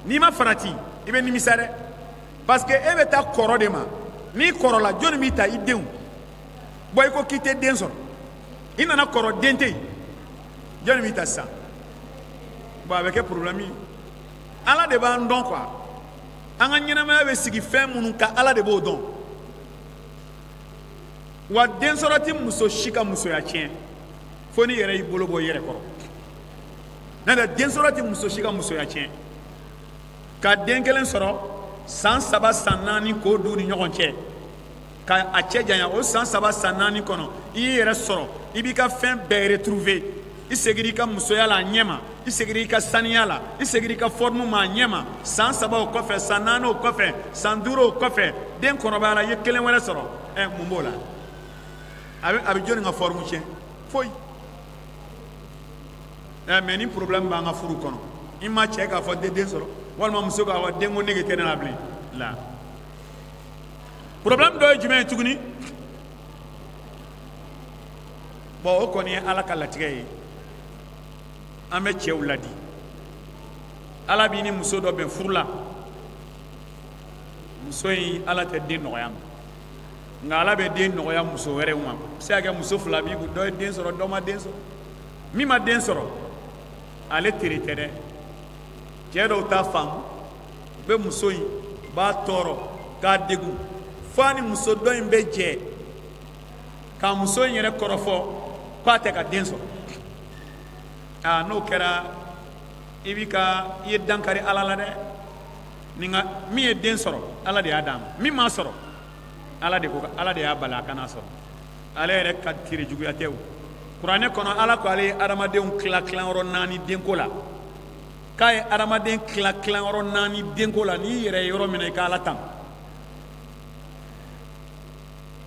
n'i ma farati, i bɛ nimisa dɛ, parce que e bɛ taa kɔrɔ de ma. N'i kɔrɔla, jɔnni b'i ta? I denw. Bon, i ko k'i tɛ den sɔrɔ, i nana kɔrɔ, den tɛ yen, jɔnni b'i ta sisan? Bon, a bɛ kɛ problème ye. Ala de b'an dɔn quoi. An ka ɲɛnamaya bɛ sigi fɛn minnu kan, Ala de b'o dɔn. Wa den sɔrɔ tɛ muso si ka musoya tiɲɛ, fo n'i yɛrɛ y'i bolo bɔ i yɛrɛ kɔrɔ. N'o tɛ, den sɔrɔ tɛ muso si ka musoya tiɲɛ. Ka den kelen sɔrɔ, san 3, san 4, k'o d'u ni ɲɔgɔn cɛ, ka a cɛ janya, o san 3, san 4 kɔnɔ, i y'i yɛrɛ sɔrɔ, i b'i ka fɛn bɛɛ retrouver. I seginna i ka musoya la a ɲɛ ma, i seginna i ka saniya la, i seginna i ka forme ma a ɲɛ ma. San 3 o kɔfɛ, san 4 o kɔfɛ, san 5 o kɔfɛ, den kɔrɔbayara, i ye kelen wɛrɛ sɔrɔ. Ɛ, mun b'o la? A bɛ jɔnni ka forme tiɲɛ? Foyi. Ɛ, mais ni problème b'an ka furu kɔnɔ, i ma cɛ k'a fɔ den sɔrɔ, walima muso k'a fɔ den ko nege tɛ ne la bilen la. Problème dɔ ye jumɛn ye tuguni? Bon, o kɔni ye Ala ka latigɛ ye. An bɛ cɛw ladi. Ala b'i ni muso dɔ bɛn furu la, muso in, Ala tɛ den nɔgɔya ma, nka Ala bɛ den nɔgɔya muso wɛrɛw ma. A bɛ se ka kɛ muso fila b'i kun, dɔ ye den sɔrɔ, dɔ ma den sɔrɔ. Min ma den sɔrɔ, ale tere tɛ dɛ. Cɛ dɔw t'a faamu, u bɛ muso in b'a tɔɔrɔ k'a degun, fo a ni muso dɔ in bɛ jɛ ka muso in yɛrɛ kɔrɔfɔ k'a tɛ ka den sɔrɔ. Aa, n'o kɛra, i b'i ka i ye dankari Ala la dɛ. Ni nka min ye den sɔrɔ, Ala de y'a d'a ma. Min m'a sɔrɔ, Ala de ko, Ala de y'a bali a kana sɔrɔ. Ale yɛrɛ ka tere juguya tɛ o. Kuranɛ kɔnɔ, Ala ko ale ye adamadenw tila tilayɔrɔ naani denko la, k'a ye adamaden tila tilayɔrɔ naani denko la. N'i yɛrɛ ye yɔrɔ min na, i ka Ala tan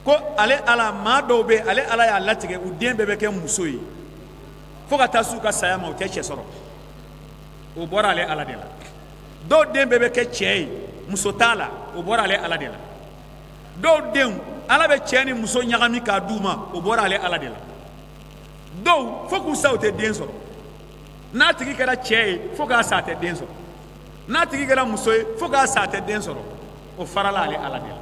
ko ale Ala. Maa dɔw bɛ, ale Ala y'a latigɛ, u den bɛɛ bɛ kɛ muso ye fo ka taa s'u ka saya ma, u tɛ cɛ sɔrɔ. O bɔra ale Ala de la. Dɔw den bɛɛ bɛ kɛ cɛ ye, muso t'a la, o bɔra ale Ala de la. Dɔw denw, Ala bɛ cɛ ni muso ɲagami k'a d'u ma, o bɔra ale Ala de la. Dɔw, fo k'u sa, u tɛ den sɔrɔ. N'a tigi kɛra cɛ ye, fo k'a sa, a tɛ den sɔrɔ. N'a tigi kɛra muso ye, fo k'a sa, a tɛ den sɔrɔ. O farala ale Ala de la.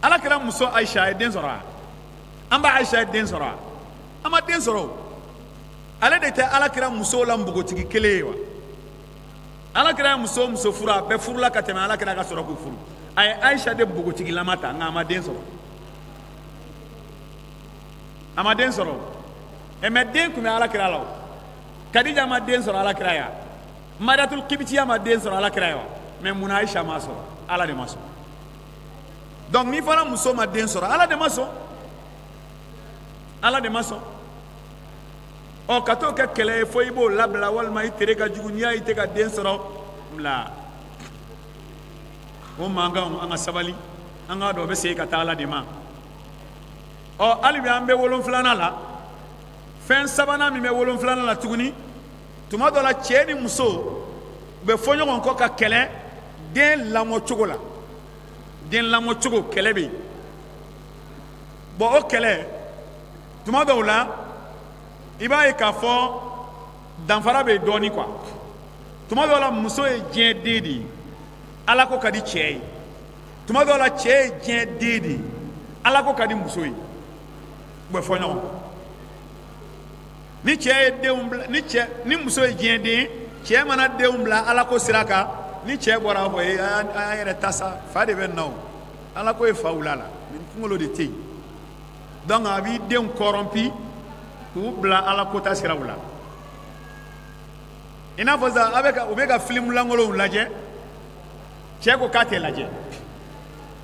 Ala kɛra muso Ayisa, a ye den sɔrɔ wa? An ba Ayisa ye den sɔrɔ wa? An ma den sɔrɔ o. Ale de tɛ Ala kɛra musow la npogotigi kelen ye wa? Ala kɛra muso o muso furu, a bɛɛ furula ka tɛmɛ Ala kɛra ka sɔrɔ k'u furu. A ye Ayisa de npogotigilama ta, nka a ma den sɔrɔ, a ma den sɔrɔ. Ɛ, mais den tun bɛ Ala kira la o. Kadija ma den sɔrɔ Ala kira ya? Mariyatul Kibitiya ma den sɔrɔ Ala kira ya wa? Mais munna Ayisa ma sɔrɔ? Ala de ma sɔn. Donc n'i fana muso ma den sɔrɔ, Ala de ma sɔn, Ala de ma sɔn. Ɔ, ka t'o kɛ kɛlɛ ye fo i b'o labila, walima i tere ka jugu, n'i y'a ye i tɛ ka den sɔrɔ la, o mankanw, an ka sabali, an k'a dɔn o bɛ segin ka taa Ala de ma. Ɔ, hali bi an bɛ wolonfilanan la. Fɛn sabanan min bɛ wolonfilanan la tuguni, tuma dɔ la, cɛ ni muso u bɛ fɔ ɲɔgɔn kɔ ka kɛlɛ den lamɔcogo la. Den lamɔcogo kɛlɛ bɛ yen. Bon, o kɛlɛ, tuma dɔw la, i b'a ye k'a fɔ danfara bɛ yen dɔɔnin quoi. Tuma dɔw la, muso ye diɲɛ den de ye, Ala ko ka di cɛ ye. Tuma dɔw la, cɛ ye diɲɛ den de ye, Ala ko ka di muso ye. U bɛ fɔ ɲɔgɔn kɔ. Ni cɛ ye denw bila, ni cɛ ni muso ye diɲɛ den ye, cɛ mana denw bila Ala ko sira kan, ni cɛ bɔra, a fɔ ee, a y'an yɛrɛ ta sa, fa de bɛ na o. Ala ko ye fa wula la, nin kunkolo de tɛ yen. Donc a b'i denw corrompi k'u bila ala kota siraw la. I n'a fɔ sisan a bɛ ka u bɛ ka film lankolonw lajɛ, cɛ ko k'a tɛ lajɛ.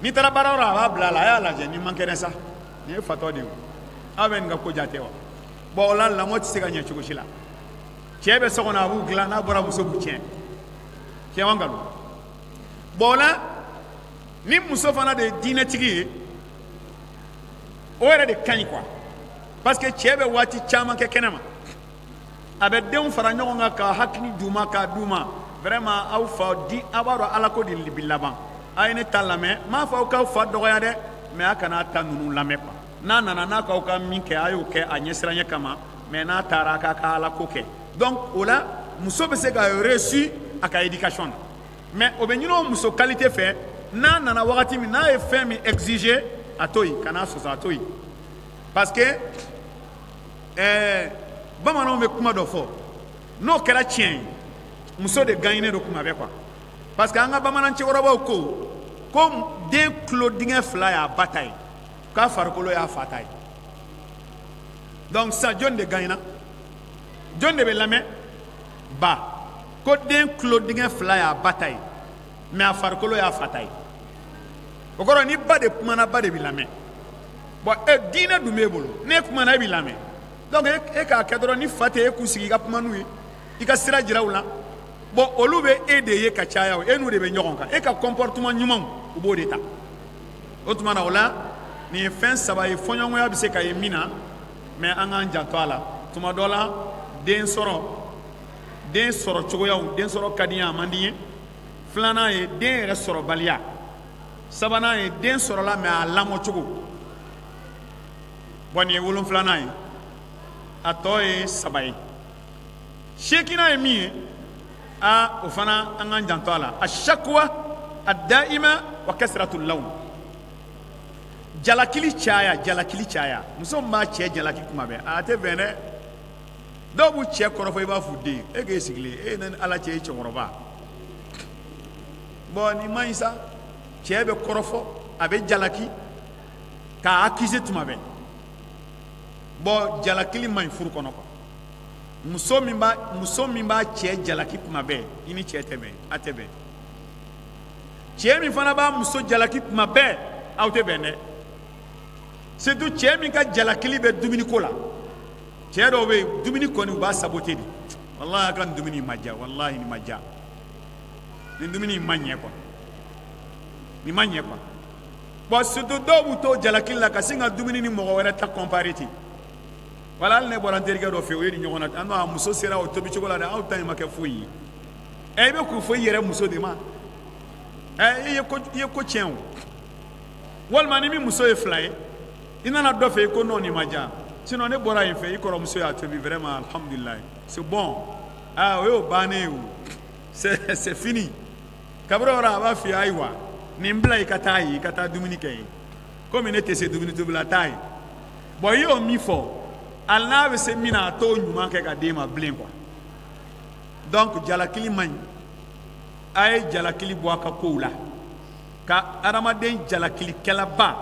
N'i taara baarayɔrɔ la, a b'a bila a la, a y'a lajɛ, ni man kɛnɛ sa, nin ye fatɔ de ye o. Aw bɛ nin ka ko jate wa? Bon, o la lamɔ tɛ se ka ɲɛ cogo si la. Cɛ bɛ so kɔnɔ, a b'u dilan, n'a bɔra muso b'u tiɲɛ. Tiɲɛ wa nkalon? Bon, o la ni muso fana de ye diinɛtigi ye, o yɛrɛ de ka ɲi quoi, parce que cɛ bɛ waati caman kɛ kɛnɛ ma, a bɛ denw fara ɲɔgɔn kan ka hakili d'u ma, k'a d'u ma vraiment aw fa di, aw b'a dɔn ala ko de bi laban. A ye ne ta lamɛn, n m'a fɔ aw k'aw fa dɔgɔya dɛ, mais a kana ta ninnu lamɛn quoi. N'a nana n'a k'aw ka min kɛ, a y'o kɛ a ɲɛsiranɲɛ kama, mais n'a taara a k'a ka ala ko kɛ. Donc o la muso bɛ se ka réussir a ka éducation na, mais o bɛ ɲini o muso qualité fɛ. N'a nana wagati min n'a ye fɛn min exiger, a to yen, kan'a sɔsɔ, a to yen, parce que bamananw bɛ kuma dɔ fɔ, n'o kɛra tiɲɛ ye, muso de gagnenen don kuma bɛɛ quoi. Parce que an ka bamanan cɛkɔrɔbaw ko ko den tulo dingɛ fila y'a ba ta ye, k'a farikolo y'a fa ta ye. Donc sisan jɔn de gagnena? Jɔn de bɛ lamɛn? Ba. Ko den tulo dingɛ fila y'a ba ta ye, mais a farikolo y'a fa ta ye. O kɔrɔ ni ba de kumana, ba de bɛ lamɛn. Bon, e diinɛ dun b'e bolo, n'e kumana e bɛ lamɛn. Donc e k'a kɛ dɔrɔn, ni fa tɛ e k'u sigi i ka kuma n'u ye, i ka sira jira u la. Bon, olu bɛ e de ye ka caya, o e n'u de bɛ ɲɔgɔn kan, e ka comportement ɲumanw u b'o de ta. O tuma na o la nin ye fɛn saba ye fɔɲɔgɔnya bɛ se ka ye min na, mais an k'an janto a la. Tuma dɔ la den sɔrɔ, den sɔrɔ cogoyaw, den sɔrɔ ka di n ye, a man di n ye. Filanan ye den yɛrɛ sɔrɔbaliya. Sabanan ye den sɔrɔla mais a lamɔ cogo. Bon, nin ye wolonfilanan ye, a tɔ ye saba ye. Seekinan ye min ye, a o fana an k'an janto a la. Ashakwa ad-da'ima wa kasratul lawm. Jalakili caya, jalakili caya. Muso min b'a cɛ jalaki kuma bɛɛ, a tɛ bɛn dɛ. Dɔw b'u cɛ kɔrɔfɔ i b'a f'u den, e k'e sigilen, e ni ala cɛ, e cɛkɔrɔba. Bon, nin man ɲi sa. Cɛ bɛ kɔrɔfɔ, a bɛ jalaki k'a accuser tuma bɛɛ. Bon, jalakili man ɲi furu kɔnɔ quoi. Muso min b'a cɛ jalaki tuma bɛɛ, i ni cɛ tɛ bɛn, a tɛ bɛn. Cɛ min fana b'a muso jalaki tuma bɛɛ, aw tɛ bɛn dɛ. Surtout cɛ min ka jalakili bɛ dumuniko la. Cɛ dɔw bɛ yen, dumuni kɔni u b'a saboter de. Walahi a ka nin dumuni ma diya, walahi nin ma diya, nin dumuni ma ɲɛ quoi, nin ma ɲɛ quoi. Bon, surtout dɔw b'u to jalakili la ka sin ka dumuni ni mɔgɔ wɛrɛ ta comparer ten. Wala hali ne bɔra n terikɛ dɔ fɛ yen, o ye nin ɲɔgɔn na. An a muso sera o tobi cogo la dɛ, aw ta in ma kɛ foyi ye. Ɛ, i bɛ k'o fɔ i yɛrɛ muso de ma. Ɛ, i ye ko tiɲɛ o. Walima ni min muso ye fila ye, i nana dɔ fɛ yen ko non, nin ma diya, sinon ne bɔra yen fɛ, i kɔrɔmuso y'a tobi, vraiment alhamdulilayi, c'est bon. Ah, o y'o bannen ye o, c'est fini. Kabini o yɔrɔ a b'a f'i ye, ayiwa nin bila i ka taa yen, i ka taa dumuni kɛ yen, komi ne tɛ se dumuni tobi la, taa yen. Bon, i y'o min fɔ, hali n'a bɛ se min na, a t'o ɲuman kɛ ka d'e ma bilen quoi. Donc jalakili man ɲi. A ye jalakili bɔ a ka kow la. Ka adamaden jalakilikɛlaba,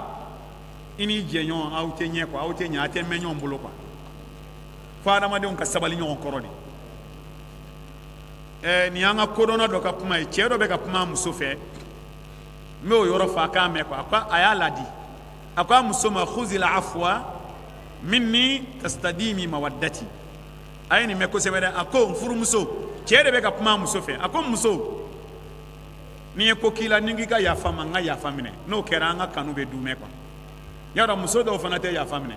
i n'i jɛɲɔgɔn aw tɛ ɲɛ quoi, aw tɛ ɲɛ, a tɛ mɛn ɲɔgɔn bolo quoi. Fo adamadenw ka sabali ɲɔgɔn kɔrɔ de. Ɛ, nin y'an ka kodɔnna dɔ ka kuma ye. Cɛ dɔ bɛ ka kuma a muso fɛ, n b'o yɔrɔ fɔ a k'a mɛn quoi. A ko a y'a ladi, a ko a muso ma: khuzil afwa minni tastadimi mawaddati. A ye nin mɛn kosɛbɛ dɛ. A ko n furumuso, cɛ de bɛ ka kuma a muso fɛ, a ko muso, n'i ye ko k'i la, ni n k'i ka yafa ma, n ka yafa minɛ, n'o kɛra an ka kanu bɛ dumɛ quoi. Y'a dɔn muso dɔw fana tɛ yafa minɛ.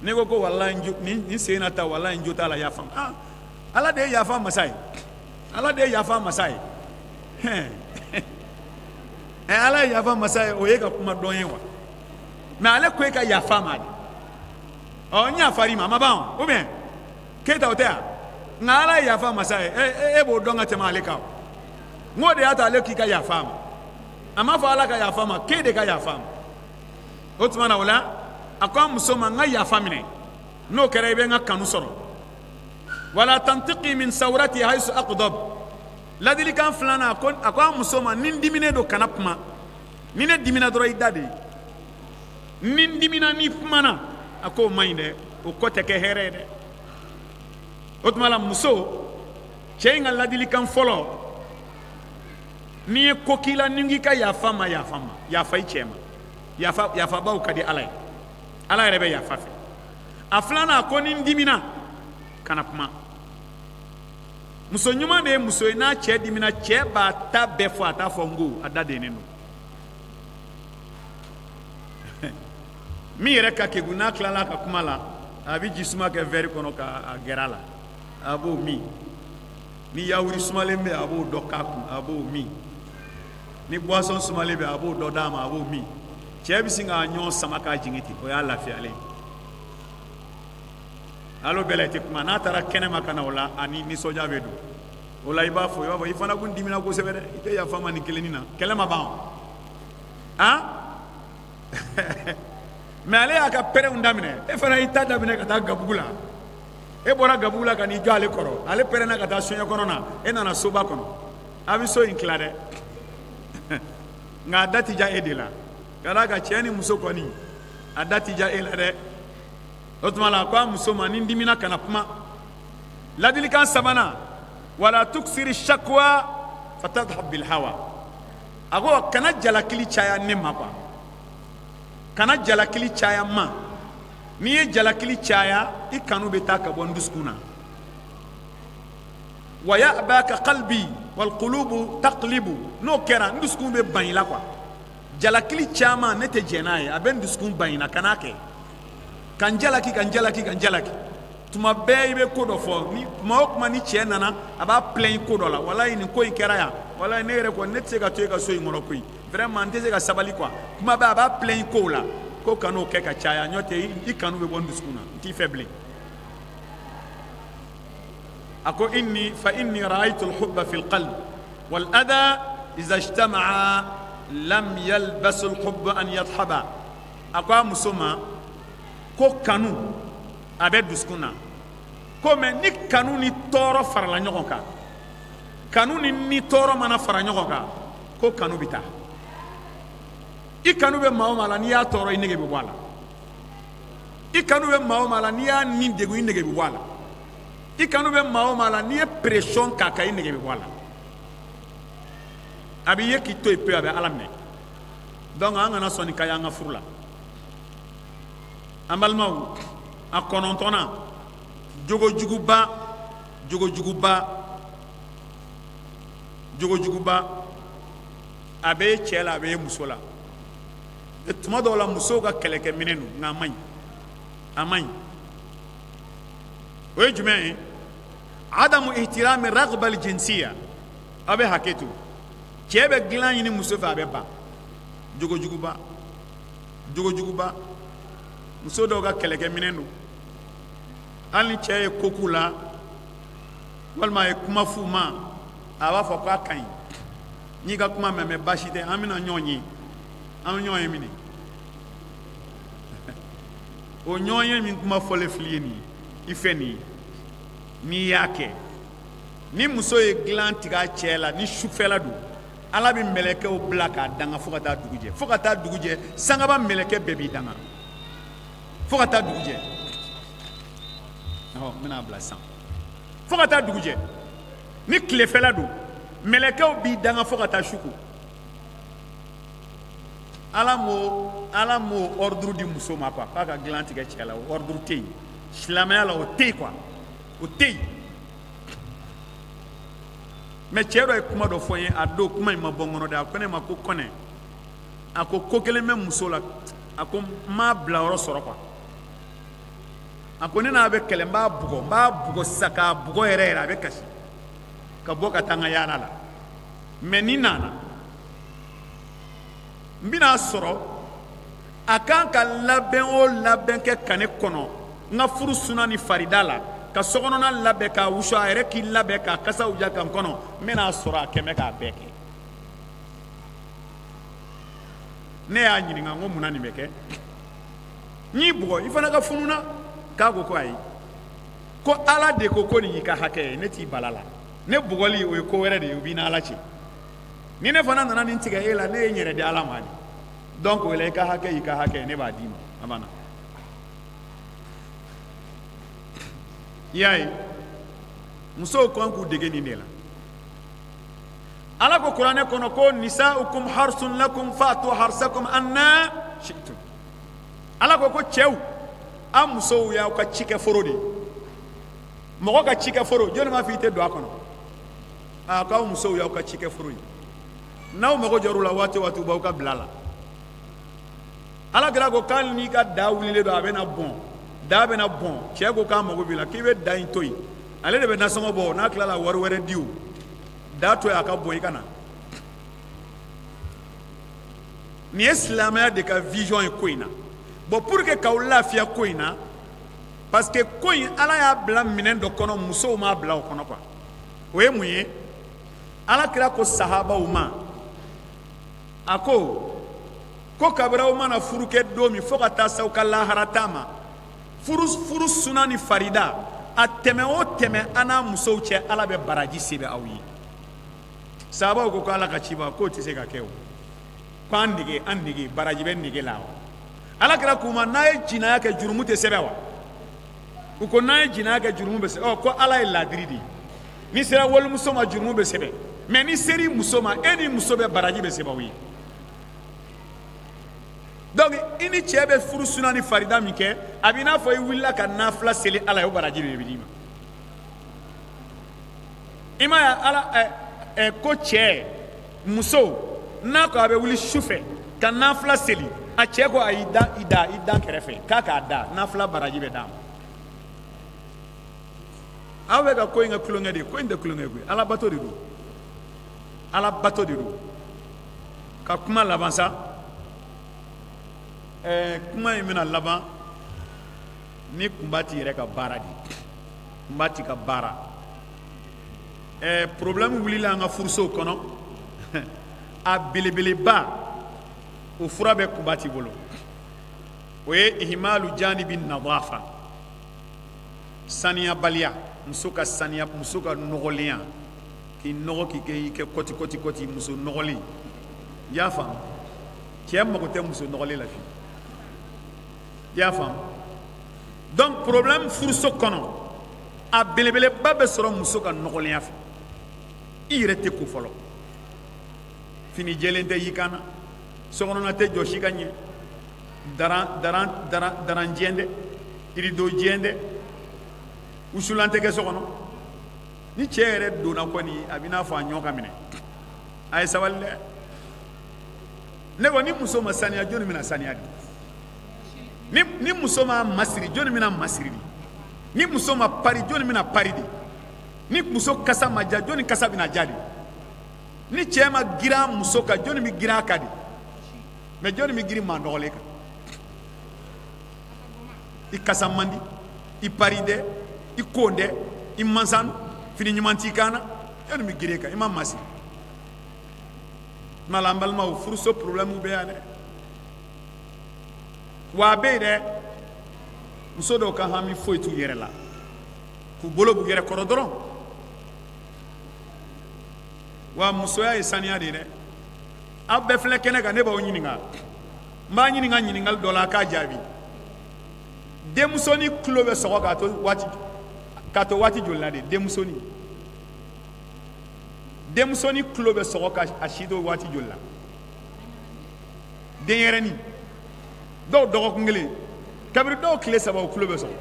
N'i ko ko walahi nin sen na ta, walahi n jo t'a la, yafa ma. Ah, ala de ye yafa masa ye, ala de ye yafa masa ye. Ɛ, ala ye yafa masa ye, o ye ka kuma dɔn ye wa? Mais ale ko e ka yafa ma de. Ɔ, n yafar'i ma, a ma ban o, ou bien Keyita, o tɛ yan? Nka ala ye yafa masa ye, e b'o dɔn ka tɛmɛ ale kan. N k'o de y'a to ale k'i ka yafa ma. A m'a fɔ ala ka yafa ma, k'e de ka yafa ma. O tuma na o la a ko a muso ma, n ka yafa minɛ, n'o kɛra i bɛ n ka kanu sɔrɔ. Wala tantiqi min sawrati haythu aqdab. Ladilikan filanan, a ko a muso ma, ni n diminen don, kana kuma. Ni ne dimina dɔrɔn, i da de. Ni n dimina, ni kumana A k'o man ɲi dɛ, o kɔ tɛ kɛ hɛrɛ ye dɛ. O tuma la muso, cɛ in ka ladilikan fɔlɔ, n'i ye ko k'i la, ni k'i ka yafa ma, yafa ma, yafa i cɛ ma. Yafa, yafabaw ka di Ala ye, Ala yɛrɛ bɛ yafa fɛ. A filanan, ko ni n dimina, kana kuma. Muso ɲuman de ye muso ye, n'a cɛ dimina, cɛ b'a ta bɛɛ fɔ, a t'a fɔ n ko a da dennen don. Min yɛrɛ ka kegun, n'a tilala a ka kuma la, a bɛ ji suma kɛ verre kɔnɔ k'a gɛrɛ a la, a b'o min. Ni yawuri sumalen bɛ, a b'o dɔ k'a kun, a b'o min. Ni boisson sumalen bɛ, a b'o dɔ d'a ma, a b'o min. Cɛ bɛ sin k'a ɲɔgɔn sama k'a jigin ten, o y'a lafiyalen ye. Alo bɛɛ la i tɛ kuma. N'a taara kɛnɛma ka na o la, ani nisɔndiya bɛ don o la. I b'a fɔ i fana kun dimina kosɛbɛ dɛ, i tɛ yafa ma nin kelennin na, kɛlɛ ma ban han. Mais ale y'a ka pɛrɛnw daminɛ, e fana y'i ta daminɛ ka taa gabugu la. E bɔra gabugu la ka n'i jɔ ale kɔrɔ, ale pɛrɛnna ka taa soɲɛ kɔnɔ na, e nana soba kɔnɔ. A bɛ so in tila dɛ, nka a da ti ja e de la. Ka d'a kan cɛ ni muso kɔni, a da ti ja e la dɛ. O tuma la, a ko a muso ma, ni n dimina, kana kuma. Ladilikan sabanan, wala tuksiri shakwa fatadhhab bil hawa. A ko kana jalakili caya ne ma quoi, kana jalakili caya ma. N'i ye jalakili caya, i kanu bɛ taa ka bɔ n dusukun na. Wa ya'baka qalbi wal qulubu taqlibu. N'o kɛra, n dusukun bɛ ban i la quoi. Jalakili caman, ne tɛ jɛn n'a ye, a bɛ n dusukun ban i la. Kan'a kɛ ka n jalaki, ka n jalaki, ka n jalaki tuma bɛɛ. I bɛ ko dɔ fɔ ni tuma o tuma, ni cɛ nana, a b'a plaint ko dɔ la: walayi, nin ko in kɛra yan, walayi, ne yɛrɛ kɔni, ne tɛ se ka to e ka so in kɔnɔ koyi, vraiment n tɛ se ka sabali quoi. Kuma bɛɛ a b'a plaint kow la. Ko kan'o kɛ ka caya, n'o tɛ i kanu bɛ bɔ n dusukun na, n t'i fɛ bilen. A ko inni fa inni ra'aytu al-hubba fi al-qalb wal adha idha ijtama'a lam yalbas al-hubb an yadhhaba. A ko a muso ma ko kanu a bɛ dusukun na ko, mais ni kanu ni tɔɔrɔ farala ɲɔgɔn kan, kanu ni tɔɔrɔ mana fara ɲɔgɔn kan, ko kanu bɛ taa. I kanu bɛ maa o maa la, n'i y'a tɔɔrɔ, i nege bɛ bɔ a la. I kanu bɛ maa o maa la, n'i y'a ni degun, i nege bɛ bɔ a la. I kanu bɛ maa o maa la, n'i ye pression k'a kan, i nege bɛ bɔ a la. A b'i ye k'i to yen pewu, a bɛ Ala minɛ. Donc an kana sɔn nin ka y'an ka furu la. An balimaw, a kɔnɔntɔnnan, jogojuguba, jogojuguba, jogojuguba, a bɛ cɛ la, a bɛ muso la. Tuma dɔw la, musow ka kɛlɛkɛminɛ don, nka a man ɲi, a man ɲi. O ye jumɛn ye? Adamu ihtirami raghba al-jinsiya. A bɛ hakɛ to, cɛ bɛ dilan ɲini muso fɛ, a bɛ ban. Jogojuguba, jogojuguba, muso dɔw ka kɛlɛkɛminɛ don. Hali ni cɛ ye ko k'u la, walima a ye kuma f'u ma, a b'a fɔ k'a ka ɲi, n'i ka kuma mɛn, mɛ baasi tɛ, an bɛna ɲɔgɔn ye, an bɛ ɲɔgɔn ye minɛ. O ɲɔgɔn ye min kuma fɔlen fili ye nin ye, i fɛ nin ye. N'i y'a kɛ, ni muso ye dilan tigɛ a cɛ la, ni sufɛla don, Ala bɛ mɛlɛkɛw bila k'a danga fo ka taa dugu jɛ, fo ka taa dugu jɛ. Sangaba mɛlɛkɛ bɛɛ b'i danga fo ka taa dugu jɛ. Ɔhɔ, n bɛna bila sisan. Fo ka taa dugu jɛ. Ni tilefɛla don, mɛlɛkɛw b'i danga fo ka taa su ko. Ala m'o ordre di muso ma quoi, k'a ka dilan tigɛ cɛ la. O ordre tɛ yen silamɛya la, o tɛ yen quoi, o tɛ yen. Mais cɛ dɔ ye kuma dɔ fɔ n ye a don, kuma in ma bɔ n kɔnɔ dɛ. A ko ne ma ko Kɔnɛ, a ko ko kelen bɛ muso la, a ko n m'a bila yɔrɔ sɔrɔ quoi. A ko ne n'a bɛ kɛlɛ, n b'a bugɔ, n b'a bugɔ sisan, k'a bugɔ yɛrɛ yɛrɛ, a bɛ kasi ka bɔ ka taa n ka yaala la. Mais ni nana, n bɛna sɔrɔ a kan ka labɛn o labɛn kɛ ka ne kɔnɔ n ka furu suna ni farida la, ka sokɔnɔna labɛn, k'a wusu, a yɛrɛ k'i labɛn k'a kasaw ja ka n kɔnɔ, n bɛna sɔrɔ a kɛn bɛ k'a bɛɛ kɛ. Ne y'a ɲininka n ko munna nin bɛ kɛ? N y'i bugɔ, i fana ka funu na. K'a ko ko ayi, ko Ala de ko ko nin y'i ka hakɛ ye, ne t'i bala la. Ne bugɔli, o ye ko wɛrɛ de ye, o b'i ni Ala cɛ. Ni ne fana nana nin tigɛ e la, ne ye n yɛrɛ di Ala ma de. Donc o la, i ka hakɛ y'i ka hakɛ ye, ne b'a d'i ma, a banna. I y'a ye, musow kan k'u dege nin de la. Ala ko kuranɛ kɔnɔ ko nisaukum harsun lakum fatu harsakum anna shi'tum. Ala ko ko cɛw, aw musow y'aw ka cikɛforo de ye. Mɔgɔ ka cikɛforo, jɔnni b'a fɔ i tɛ don a kɔnɔ? A k'aw musow y'aw ka cikɛforo ye, n'aw mago jɔr'u la waati o waati, u b'aw ka bila la. Ala kira ko k'ali n'i ka da wulilen don, a bɛna bɔn, da bɛna bɔn, cɛ ko k'a mago b'i la, k'i bɛ da in to yen, ale de bɛ nasɔngɔ bɔ, n'a tilala wari wɛrɛ di o, da to yen a ka bɔn, i ka na. Nin ye silamɛya de ka vision ye ko in na. Bon, pour que k'aw lafiya ko in na, parce que ko in Ala y'a bila minɛn dɔ kɔnɔ, musow m'a bila o kɔnɔ quoi. O ye mun ye? Ala kira ko sahabaw ma, a ko ko kabini aw mana furu kɛ don min fo ka taa se aw ka lahara ta ma, furu suna ni farida, a tɛmɛ o tɛmɛ an n'a musow cɛ, Ala bɛ baraji sɛbɛn aw ye. Sahabaw ko ko Ala ka ciba, k'o tɛ se ka kɛ o, k'an nege, an nege, baraji bɛ nege la wa? Ala kira k'u ma, n'a ye jinaya kɛ, jurumu tɛ sɛbɛn wa? U ko n'an ye jinaya kɛ, jurumu bɛ sɛbɛn. Ɔ, ko Ala ye ladiri de ye, n'i sera walimuso ma, jurumu bɛ sɛbɛn, mɛ n'i sera i muso ma, e ni muso bɛ baraji bɛ sɛbɛn aw ye. Donc i ni cɛ bɛ furu suna ni farida min kɛ, a b'i n'a fɔ i wulila ka nafila seli Ala ye, o baraji de bɛ d'i ma. I m'a ye Ala ko cɛ muso n'a ko a bɛ wuli su fɛ ka nafila seli, a cɛ ko a y'i da, i da, i da kɛrɛfɛ k'a k'a da, nafila baraji bɛ d'a ma. Aw bɛ ka ko in kɛ tulonkɛ de ye, ko in tɛ tulonkɛ koyi, Ala bato de don, Ala bato de don. Ka kuma laban sa, kuma in bɛna laban ni Kunbati yɛrɛ ka baara de ye. Kunbati ka baara, problème wulila an ka furusow kɔnɔ, a belebeleba o fura bɛ Kunbati bolo, o ye ihimalu janibi nadafa, saniyabaliya, muso ka saniya, muso ka nɔgɔlenya, k'i nɔgɔ, k'i kɛ i kɛ kɔti kɔti kɔti, muso nɔgɔlen. I y'a faamu? Cɛ mago tɛ muso nɔgɔlen la fiyewu. I y'a faamu? Donc problème furuso kɔnɔ, a belebeleba bɛ sɔrɔ muso ka nɔgɔlenya fɛ. I yɛrɛ tɛ ko fɔlɔ, fini jɛlen tɛ y'i kan na, sokɔnɔna tɛ jɔsi ka ɲɛ, daran daran daran daran jɛ dɛ, rideau jɛ dɛ, wusulan tɛ kɛ so kɔnɔ. Ni cɛ yɛrɛ donna kɔni, a b'i n'a fɔ a ɲɔ ka minɛ. A ye sabali dɛ. Ne ko ni muso ma saniya, jɔnni bɛna saniya di? Ni muso ma masiri, jɔnni bɛna masiri di? Ni muso ma pari, jɔnni bɛna pari di? Ni muso kasa ma ja, jɔnni kasa bɛna ja di? Ni cɛ ma girin muso kan, jɔnni bɛ girin a kan di? Mɛ jɔnni bɛ girin maa nɔgɔlen kan? I kasa man di, i pari dɛ, i kon dɛ, i mansan, fini ɲuman t'i kan na, jɔnni bɛ girin e kan? I ma masiri. Tuma la, an balimaw, furuso problème bɛ yan dɛ. Wa a bɛ yen dɛ, muso dɔw ka hami foyi t'u yɛrɛ la, k'u bolo b'u yɛrɛ kɔrɔ dɔrɔn. Wa musoya ye saniya de ye dɛ. Aw bɛɛ filɛ kɛnɛ kan, ne b'aw ɲininka, n b'a ɲininka ɲininkali dɔ la, a k'a jaabi. Denmusonin tulo bɛ sɔgɔ k'a to waati joli la de? Denmusonin tulo bɛ sɔgɔ ka a si to waati joli la? Denyɛrɛnin dɔw dɔgɔkun kelen, kabiri dɔw tile 3, o tulo bɛ sɔgɔ.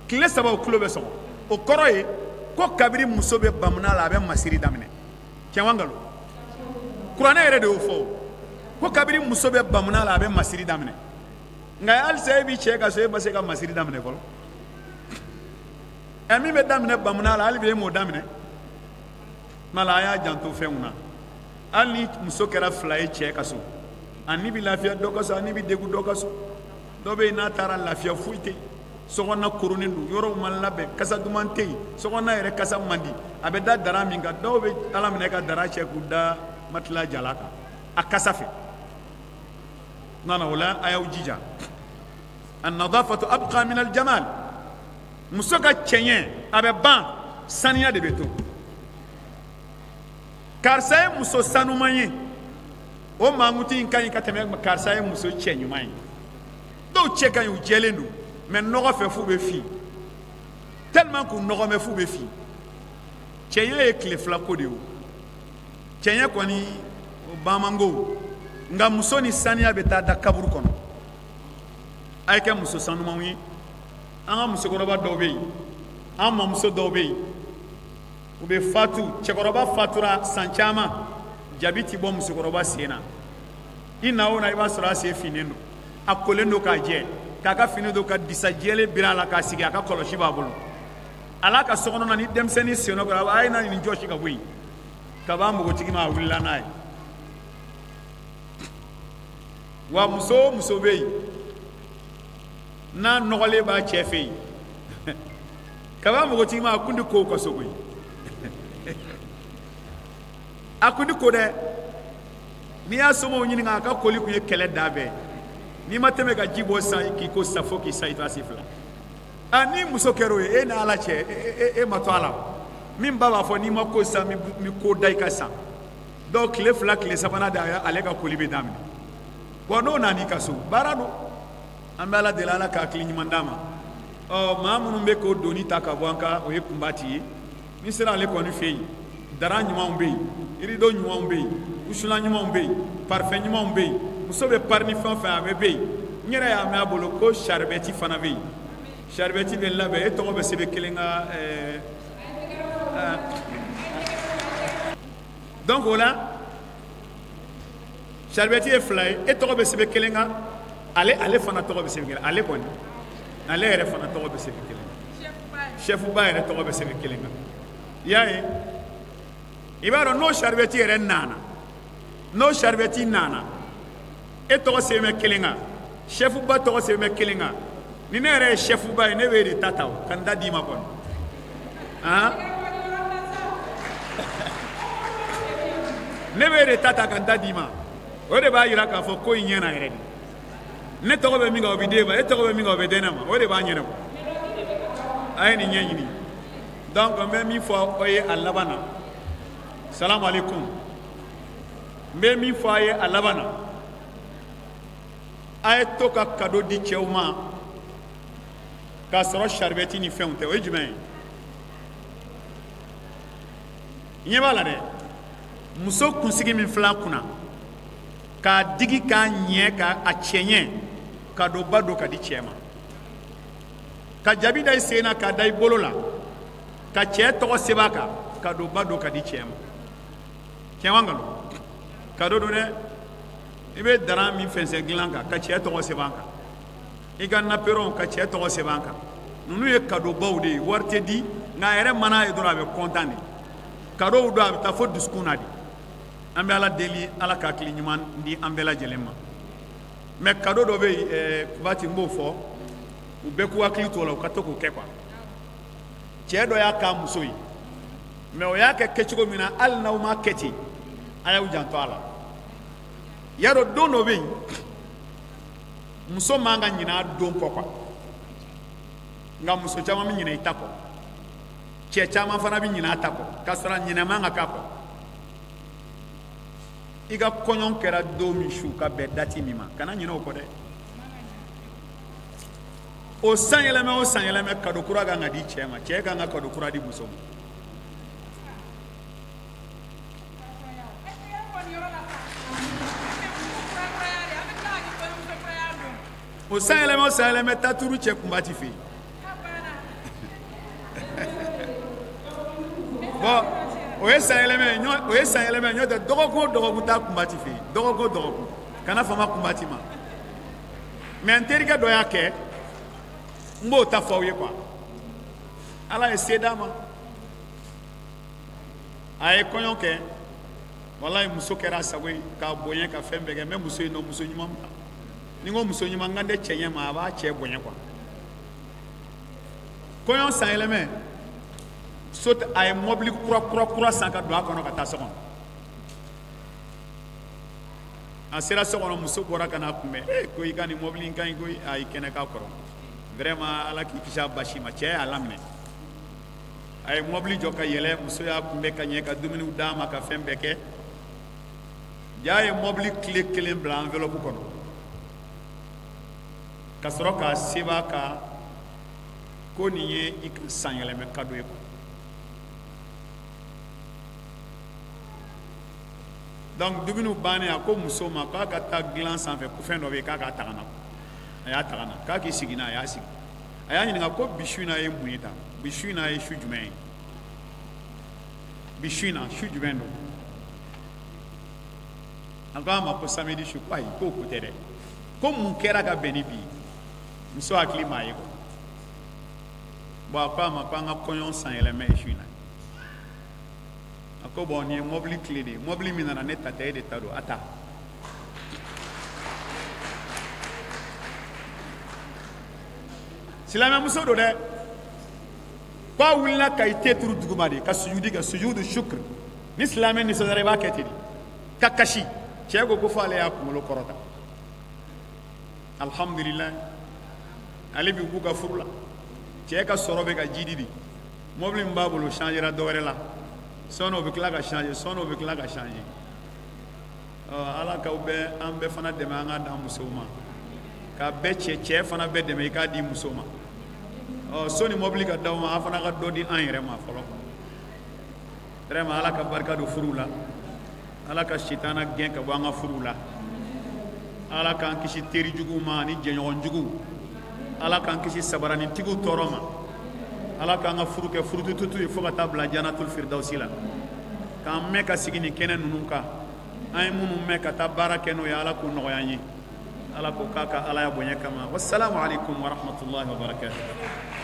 Tile 3, o tulo bɛ sɔgɔ. O kɔrɔ ye ko kabiri muso bɛ bamuna la, a bɛ masiri daminɛ. Tiɲɛ wa nkalon? Kuranɛ yɛrɛ de y'o fɔ ko kabiri muso bɛ bamuna la, a bɛ masiri daminɛ. Nka halisa e b'i cɛ ka so, e ma se ka masiri daminɛ fɔlɔ. Ɛ, min bɛ daminɛ bamuna la, hali bi e m'o daminɛ. Tuma la, a y'a janto fɛnw na. Hali ni muso kɛra fila ye cɛ ka so, a ni bɛ lafiya dɔ ka so, a ni bɛ degun dɔ ka so. Dɔ bɛ yen, n'a taara, lafiya foyi tɛ yen. Sokɔnɔna koronnen don, yɔrɔw ma labɛn, kasa duman tɛ yen, sokɔnɔna yɛrɛ kasa man di. A bɛ da dara min kan, dɔw bɛ Ala minɛ ka dara cɛ k'u da matelas jalan kan a kasa fɛ. Nana o la, a y'aw jija. An-nadafatu abqa min al-jamal. Muso ka cɛɲɛ a bɛ ban, saniya de bɛ to. Karisa ye muso sanuman ye, o mankutu in ka ɲi ka tɛmɛ karisa ye muso cɛ ɲuman ye. Dɔw cɛ ka ɲi, u jɛlen don, mɛ nɔgɔ fɛ f'u bɛ fin. Tellement k'u nɔgɔ mɛ f'u bɛ fin. Cɛɲɛ ye tile fila ko de ye o. Cɛɲɛ kɔni o ban man go. Nka muso ni saniya bɛ taa da kaburu kɔnɔ. A ye kɛ muso sanumanw ye. An ka musokɔrɔba dɔw bɛ yen, an mamuso dɔw bɛ yen, u bɛ fatu. Cɛkɔrɔba fatura san caman, jabi ti bɔ musokɔrɔba sen na. I na o na i b'a sɔrɔ a sen finnen don, a kolen don k'a jɛ, k'a ka fini don ka disa jɛlen biri a la k'a sigi, a ka kɔlɔsi b'a bolo. Ala ka so kɔnɔ na ni denmisɛnnin sen nɔ kɔrɔ, a ye na nin jɔsi ka bɔ yen. Kaba npogotigi ma, a wulila n'a ye. Wa muso o muso bɛ yen n'a nɔgɔlen b'a cɛ fɛ yen, kaba npogotigi ma, a kun tɛ ko ka so koyi. A kun tɛ ko dɛ. N'i y'a somɔgɔw ɲininka, a ka koli kun ye kɛlɛ da bɛɛ. N'i ma tɛmɛ ka ji bɔ sisan k'i ko sa fo k'i sa i t'a si fila. A ni muso kɛra o ye, e ni Ala cɛ, e ma to a la. Min ba b'a fɔ n'i ma ko sisan, n bɛ ko da i ka san. Donc tile fila tile sabanan de ale ka koli bɛ daminɛ. Bon n'o nana i ka so, baara don. An bɛ Ala deli, Ala ka hakili ɲuman d'a ma. Ɔ maa minnu bɛ k'o doni ta ka bɔ an kan, o ye kunba ti ye. Ni sera ale kɔni fɛ yen, dara ɲumanw bɛ yen, rideau ɲumanw bɛ yen, wusulan ɲumanw bɛ yen, parfum ɲumanw bɛ yen. Muso bɛ pari ni fɛn o fɛn, a bɛ bɛ yen. N yɛrɛ y'a mɛn a bolo ko saribɛti fana bɛ yen. Saribɛti bɛ labɛn, e tɔgɔ bɛ sɛbɛn kelen ka. Donc o la saribɛti ye fila ye, e tɔgɔ bɛ sɛbɛn kelen kan, ale fana tɔgɔ bɛ sɛbɛn kelen, ale kɔni ale yɛrɛ fana tɔgɔ bɛ sɛbɛn kelen kan, chef ba yɛrɛ tɔgɔ bɛ sɛbɛn kelen kan. I y'a ye, i b'a dɔn n'o saribɛti yɛrɛ nana, n'o saribɛti nana, e tɔgɔ sɛbɛn bɛ kelen kan, chef ba tɔgɔ sɛbɛn bɛ kelen kan. Ni ne yɛrɛ ye chef ba ye, ne b'e de ta ta o ka n ta d'i ma kɔni. Han, ne b'e de ta ta ka n ta d'i ma. O de b'a jira k'a fɔ ko in ɲɛna yɛrɛ de. Ne tɔgɔ bɛ min kan, o bɛ d'e ma, e tɔgɔ bɛ min kan, o bɛ di ne ma. O de b'a ɲɛnabɔ. A ye nin ɲɛɲini. Donc n bɛ min fɔ aw ye a laban na, salamu aleykum. N bɛ min fɔ a ye a laban na, a ye to ka cadeau di cɛw ma k'a sɔrɔ saribɛti ni fɛnw tɛ. O ye jumɛn ye? Ɲɛ b'a la dɛ. Muso kunsigi min filɛ a kunna k'a digi k'a ɲɛ k'a cɛɲɛ, cadeau ba don ka di cɛ ma, ka jabi da i sen na k'a da i bolo la ka cɛ tɔgɔ sɛbɛn a kan, cadeau ba don ka di cɛ ma. Tiɲɛ wa nkalon? Cadeau don dɛ. I bɛ daran min fɛnsɛn dilan kan ka cɛ tɔgɔ sɛbɛn a kan, i ka napperon ka cɛ tɔgɔ sɛbɛn a kan, ninnu ye cadeau baw de ye. Wari tɛ di, nka a yɛrɛ mana ye dɔrɔn a bɛ content de. Cadeau don, a bɛ taa fo dusukun na de. An bɛ Ala deli, Ala ka hakili ɲuman di an bɛɛ lajɛlen ma. Mais cadeau dɔ bɛ yen, Kubati, n b'o fɔ u bɛɛ k'u hakili t'o la, u ka to k'o kɛ quoi. Cɛ dɔ y'a k'a muso ye, mais o y'a kɛ kɛcogo min na, hali n'aw m'a kɛ ten, a y'aw janto a la. Y'a dɔn don dɔ bɛ yen, muso man ka ɲinɛ a don kɔ quoi. Nka muso caman bɛ ɲinɛ i ta kɔ, cɛ caman fana bɛ ɲinɛ a ta kɔ, k'a sɔrɔ ɲinɛ man ka k'a kɔ. I ka kɔɲɔ kɛra don min su ka bɛn date min ma, kana ɲinɛ o kɔ dɛ. O san yɛlɛmɛ o san yɛlɛmɛ, cadeau kura kan ka di cɛ ma, cɛ kan ka cadeau kura di muso ma. O san yɛlɛmɛ o san yɛlɛmɛ, taa turu cɛ kunba ti fɛ yen. Bon, o ye san yɛlɛmɛ, o ye san yɛlɛmɛ. N'o tɛ, dɔgɔkun o dɔgɔkun, taa kunba ti fɛ yen, dɔgɔkun o dɔgɔkun, kana fama kunba ti ma. Mais n terikɛ dɔ y'a kɛ, n b'o ta fɔ aw ye quoi. Ala ye se d'a ma, a ye kɔɲɔ kɛ. Walayi, muso kɛra a sago ye k'a bonya ka fɛn bɛɛ kɛ. N bɛ muso in dɔn, muso ɲuman ba. Ni n ko muso ɲuman, n kan tɛ cɛ ɲɛ ma, a b'a cɛ bonya quoi. Kɔɲɔ san yɛlɛmɛ so, a ye mɔbili kura kura kura san ka don a kɔnɔ ka taa so kɔnɔ. A sera so kɔnɔ, muso bɔra ka n'a kunbɛn. Ee, ko i ka nin mɔbili in ka ɲi koyi. A y'i kɛnɛ k'a kɔrɔ, vraiment, Ala k'i kisi a basi ma. Cɛ y'a laminɛ, a ye mɔbili jɔ ka yɛlɛ. Muso y'a kunbɛn ka ɲɛ, ka dumuniw d'a ma, ka fɛn bɛɛ kɛ. Ja ye mɔbili tile kelen bila enveloppe kɔnɔ ka sɔrɔ k'a sɛbɛn a kan. Ko nin ye i ka sanyɛlɛmɛ kado ye quoi. Donc dumuniw bannen, a ko muso ma k'a ka taa dilan sanfɛ, ko fɛn dɔ bɛ yen k'a k'a ta ka na. A y'a ta ka na, k'a k'i sigi n'a ye. A y'a sigi, a y'a ɲininka ko bi su in na ye mun ye tan? Bi su in na ye su jumɛn ye? Bi su in na, su jumɛn don? A ko a ma ko samedi su. Ko ayi, k'o ko tɛ dɛ, ko mun kɛra ka bɛn ni bi? Muso hakili m'a ye quoi. Bon, a ko a ma ko an ka kɔɲɔ sanyɛlɛmɛ ye su in na. A ko bon, nin ye mɔbili tile de ye, mɔbili min nana, ne ta tɛ, e de ta don, a ta. Silamɛmuso don dɛ. K'a wulila ka i te turu duguma de ka sujudi kɛ, sujudu shukr. Ni silamɛ nisɔndiyara, i b'a kɛ ten de, ka kasi. Cɛ ko ko fo ale y'a kunkolo kɔrɔta. Alhamdulilayi, ale bi b'u ka furu la, cɛ ka sɔrɔ bɛ ka jidi de. Mɔbili min b'a bolo changera dɔ wɛrɛ la, sɔɔni o bɛ tila ka changer, sɔɔni o bɛ tila ka changer. Ala k'aw bɛɛ, an bɛɛ fana dɛmɛ an k'a d'an musow ma, ka bɛɛ cɛ, cɛ fana bɛɛ dɛmɛ i k'a di muso ma. Ɔ, sɔni mɔbili ka d'aw ma, an fana ka dɔ di an yɛrɛ ma fɔlɔ. Vraiment, Ala ka barika don furuw la, Ala ka sitana gɛn ka bɔ an ka furuw la, Ala k'an kisi teri juguw ma ani jɛɲɔgɔn juguw, Ala k'an kisi sabaranitigiw tɔɔrɔ ma, Ala k'an ka furu kɛ furutututu ye fo ka taa bila janatul firidawusi la, k'an mɛn ka sigi nin kɛnɛ ninnu kan. An ye minnu mɛn ka taa baara kɛ n'o ye, Ala k'o nɔgɔya an ye, Ala k'o k'a ka Alaya bonya kama. Wasalamu alaikum warahmatullahi wabarakatuh.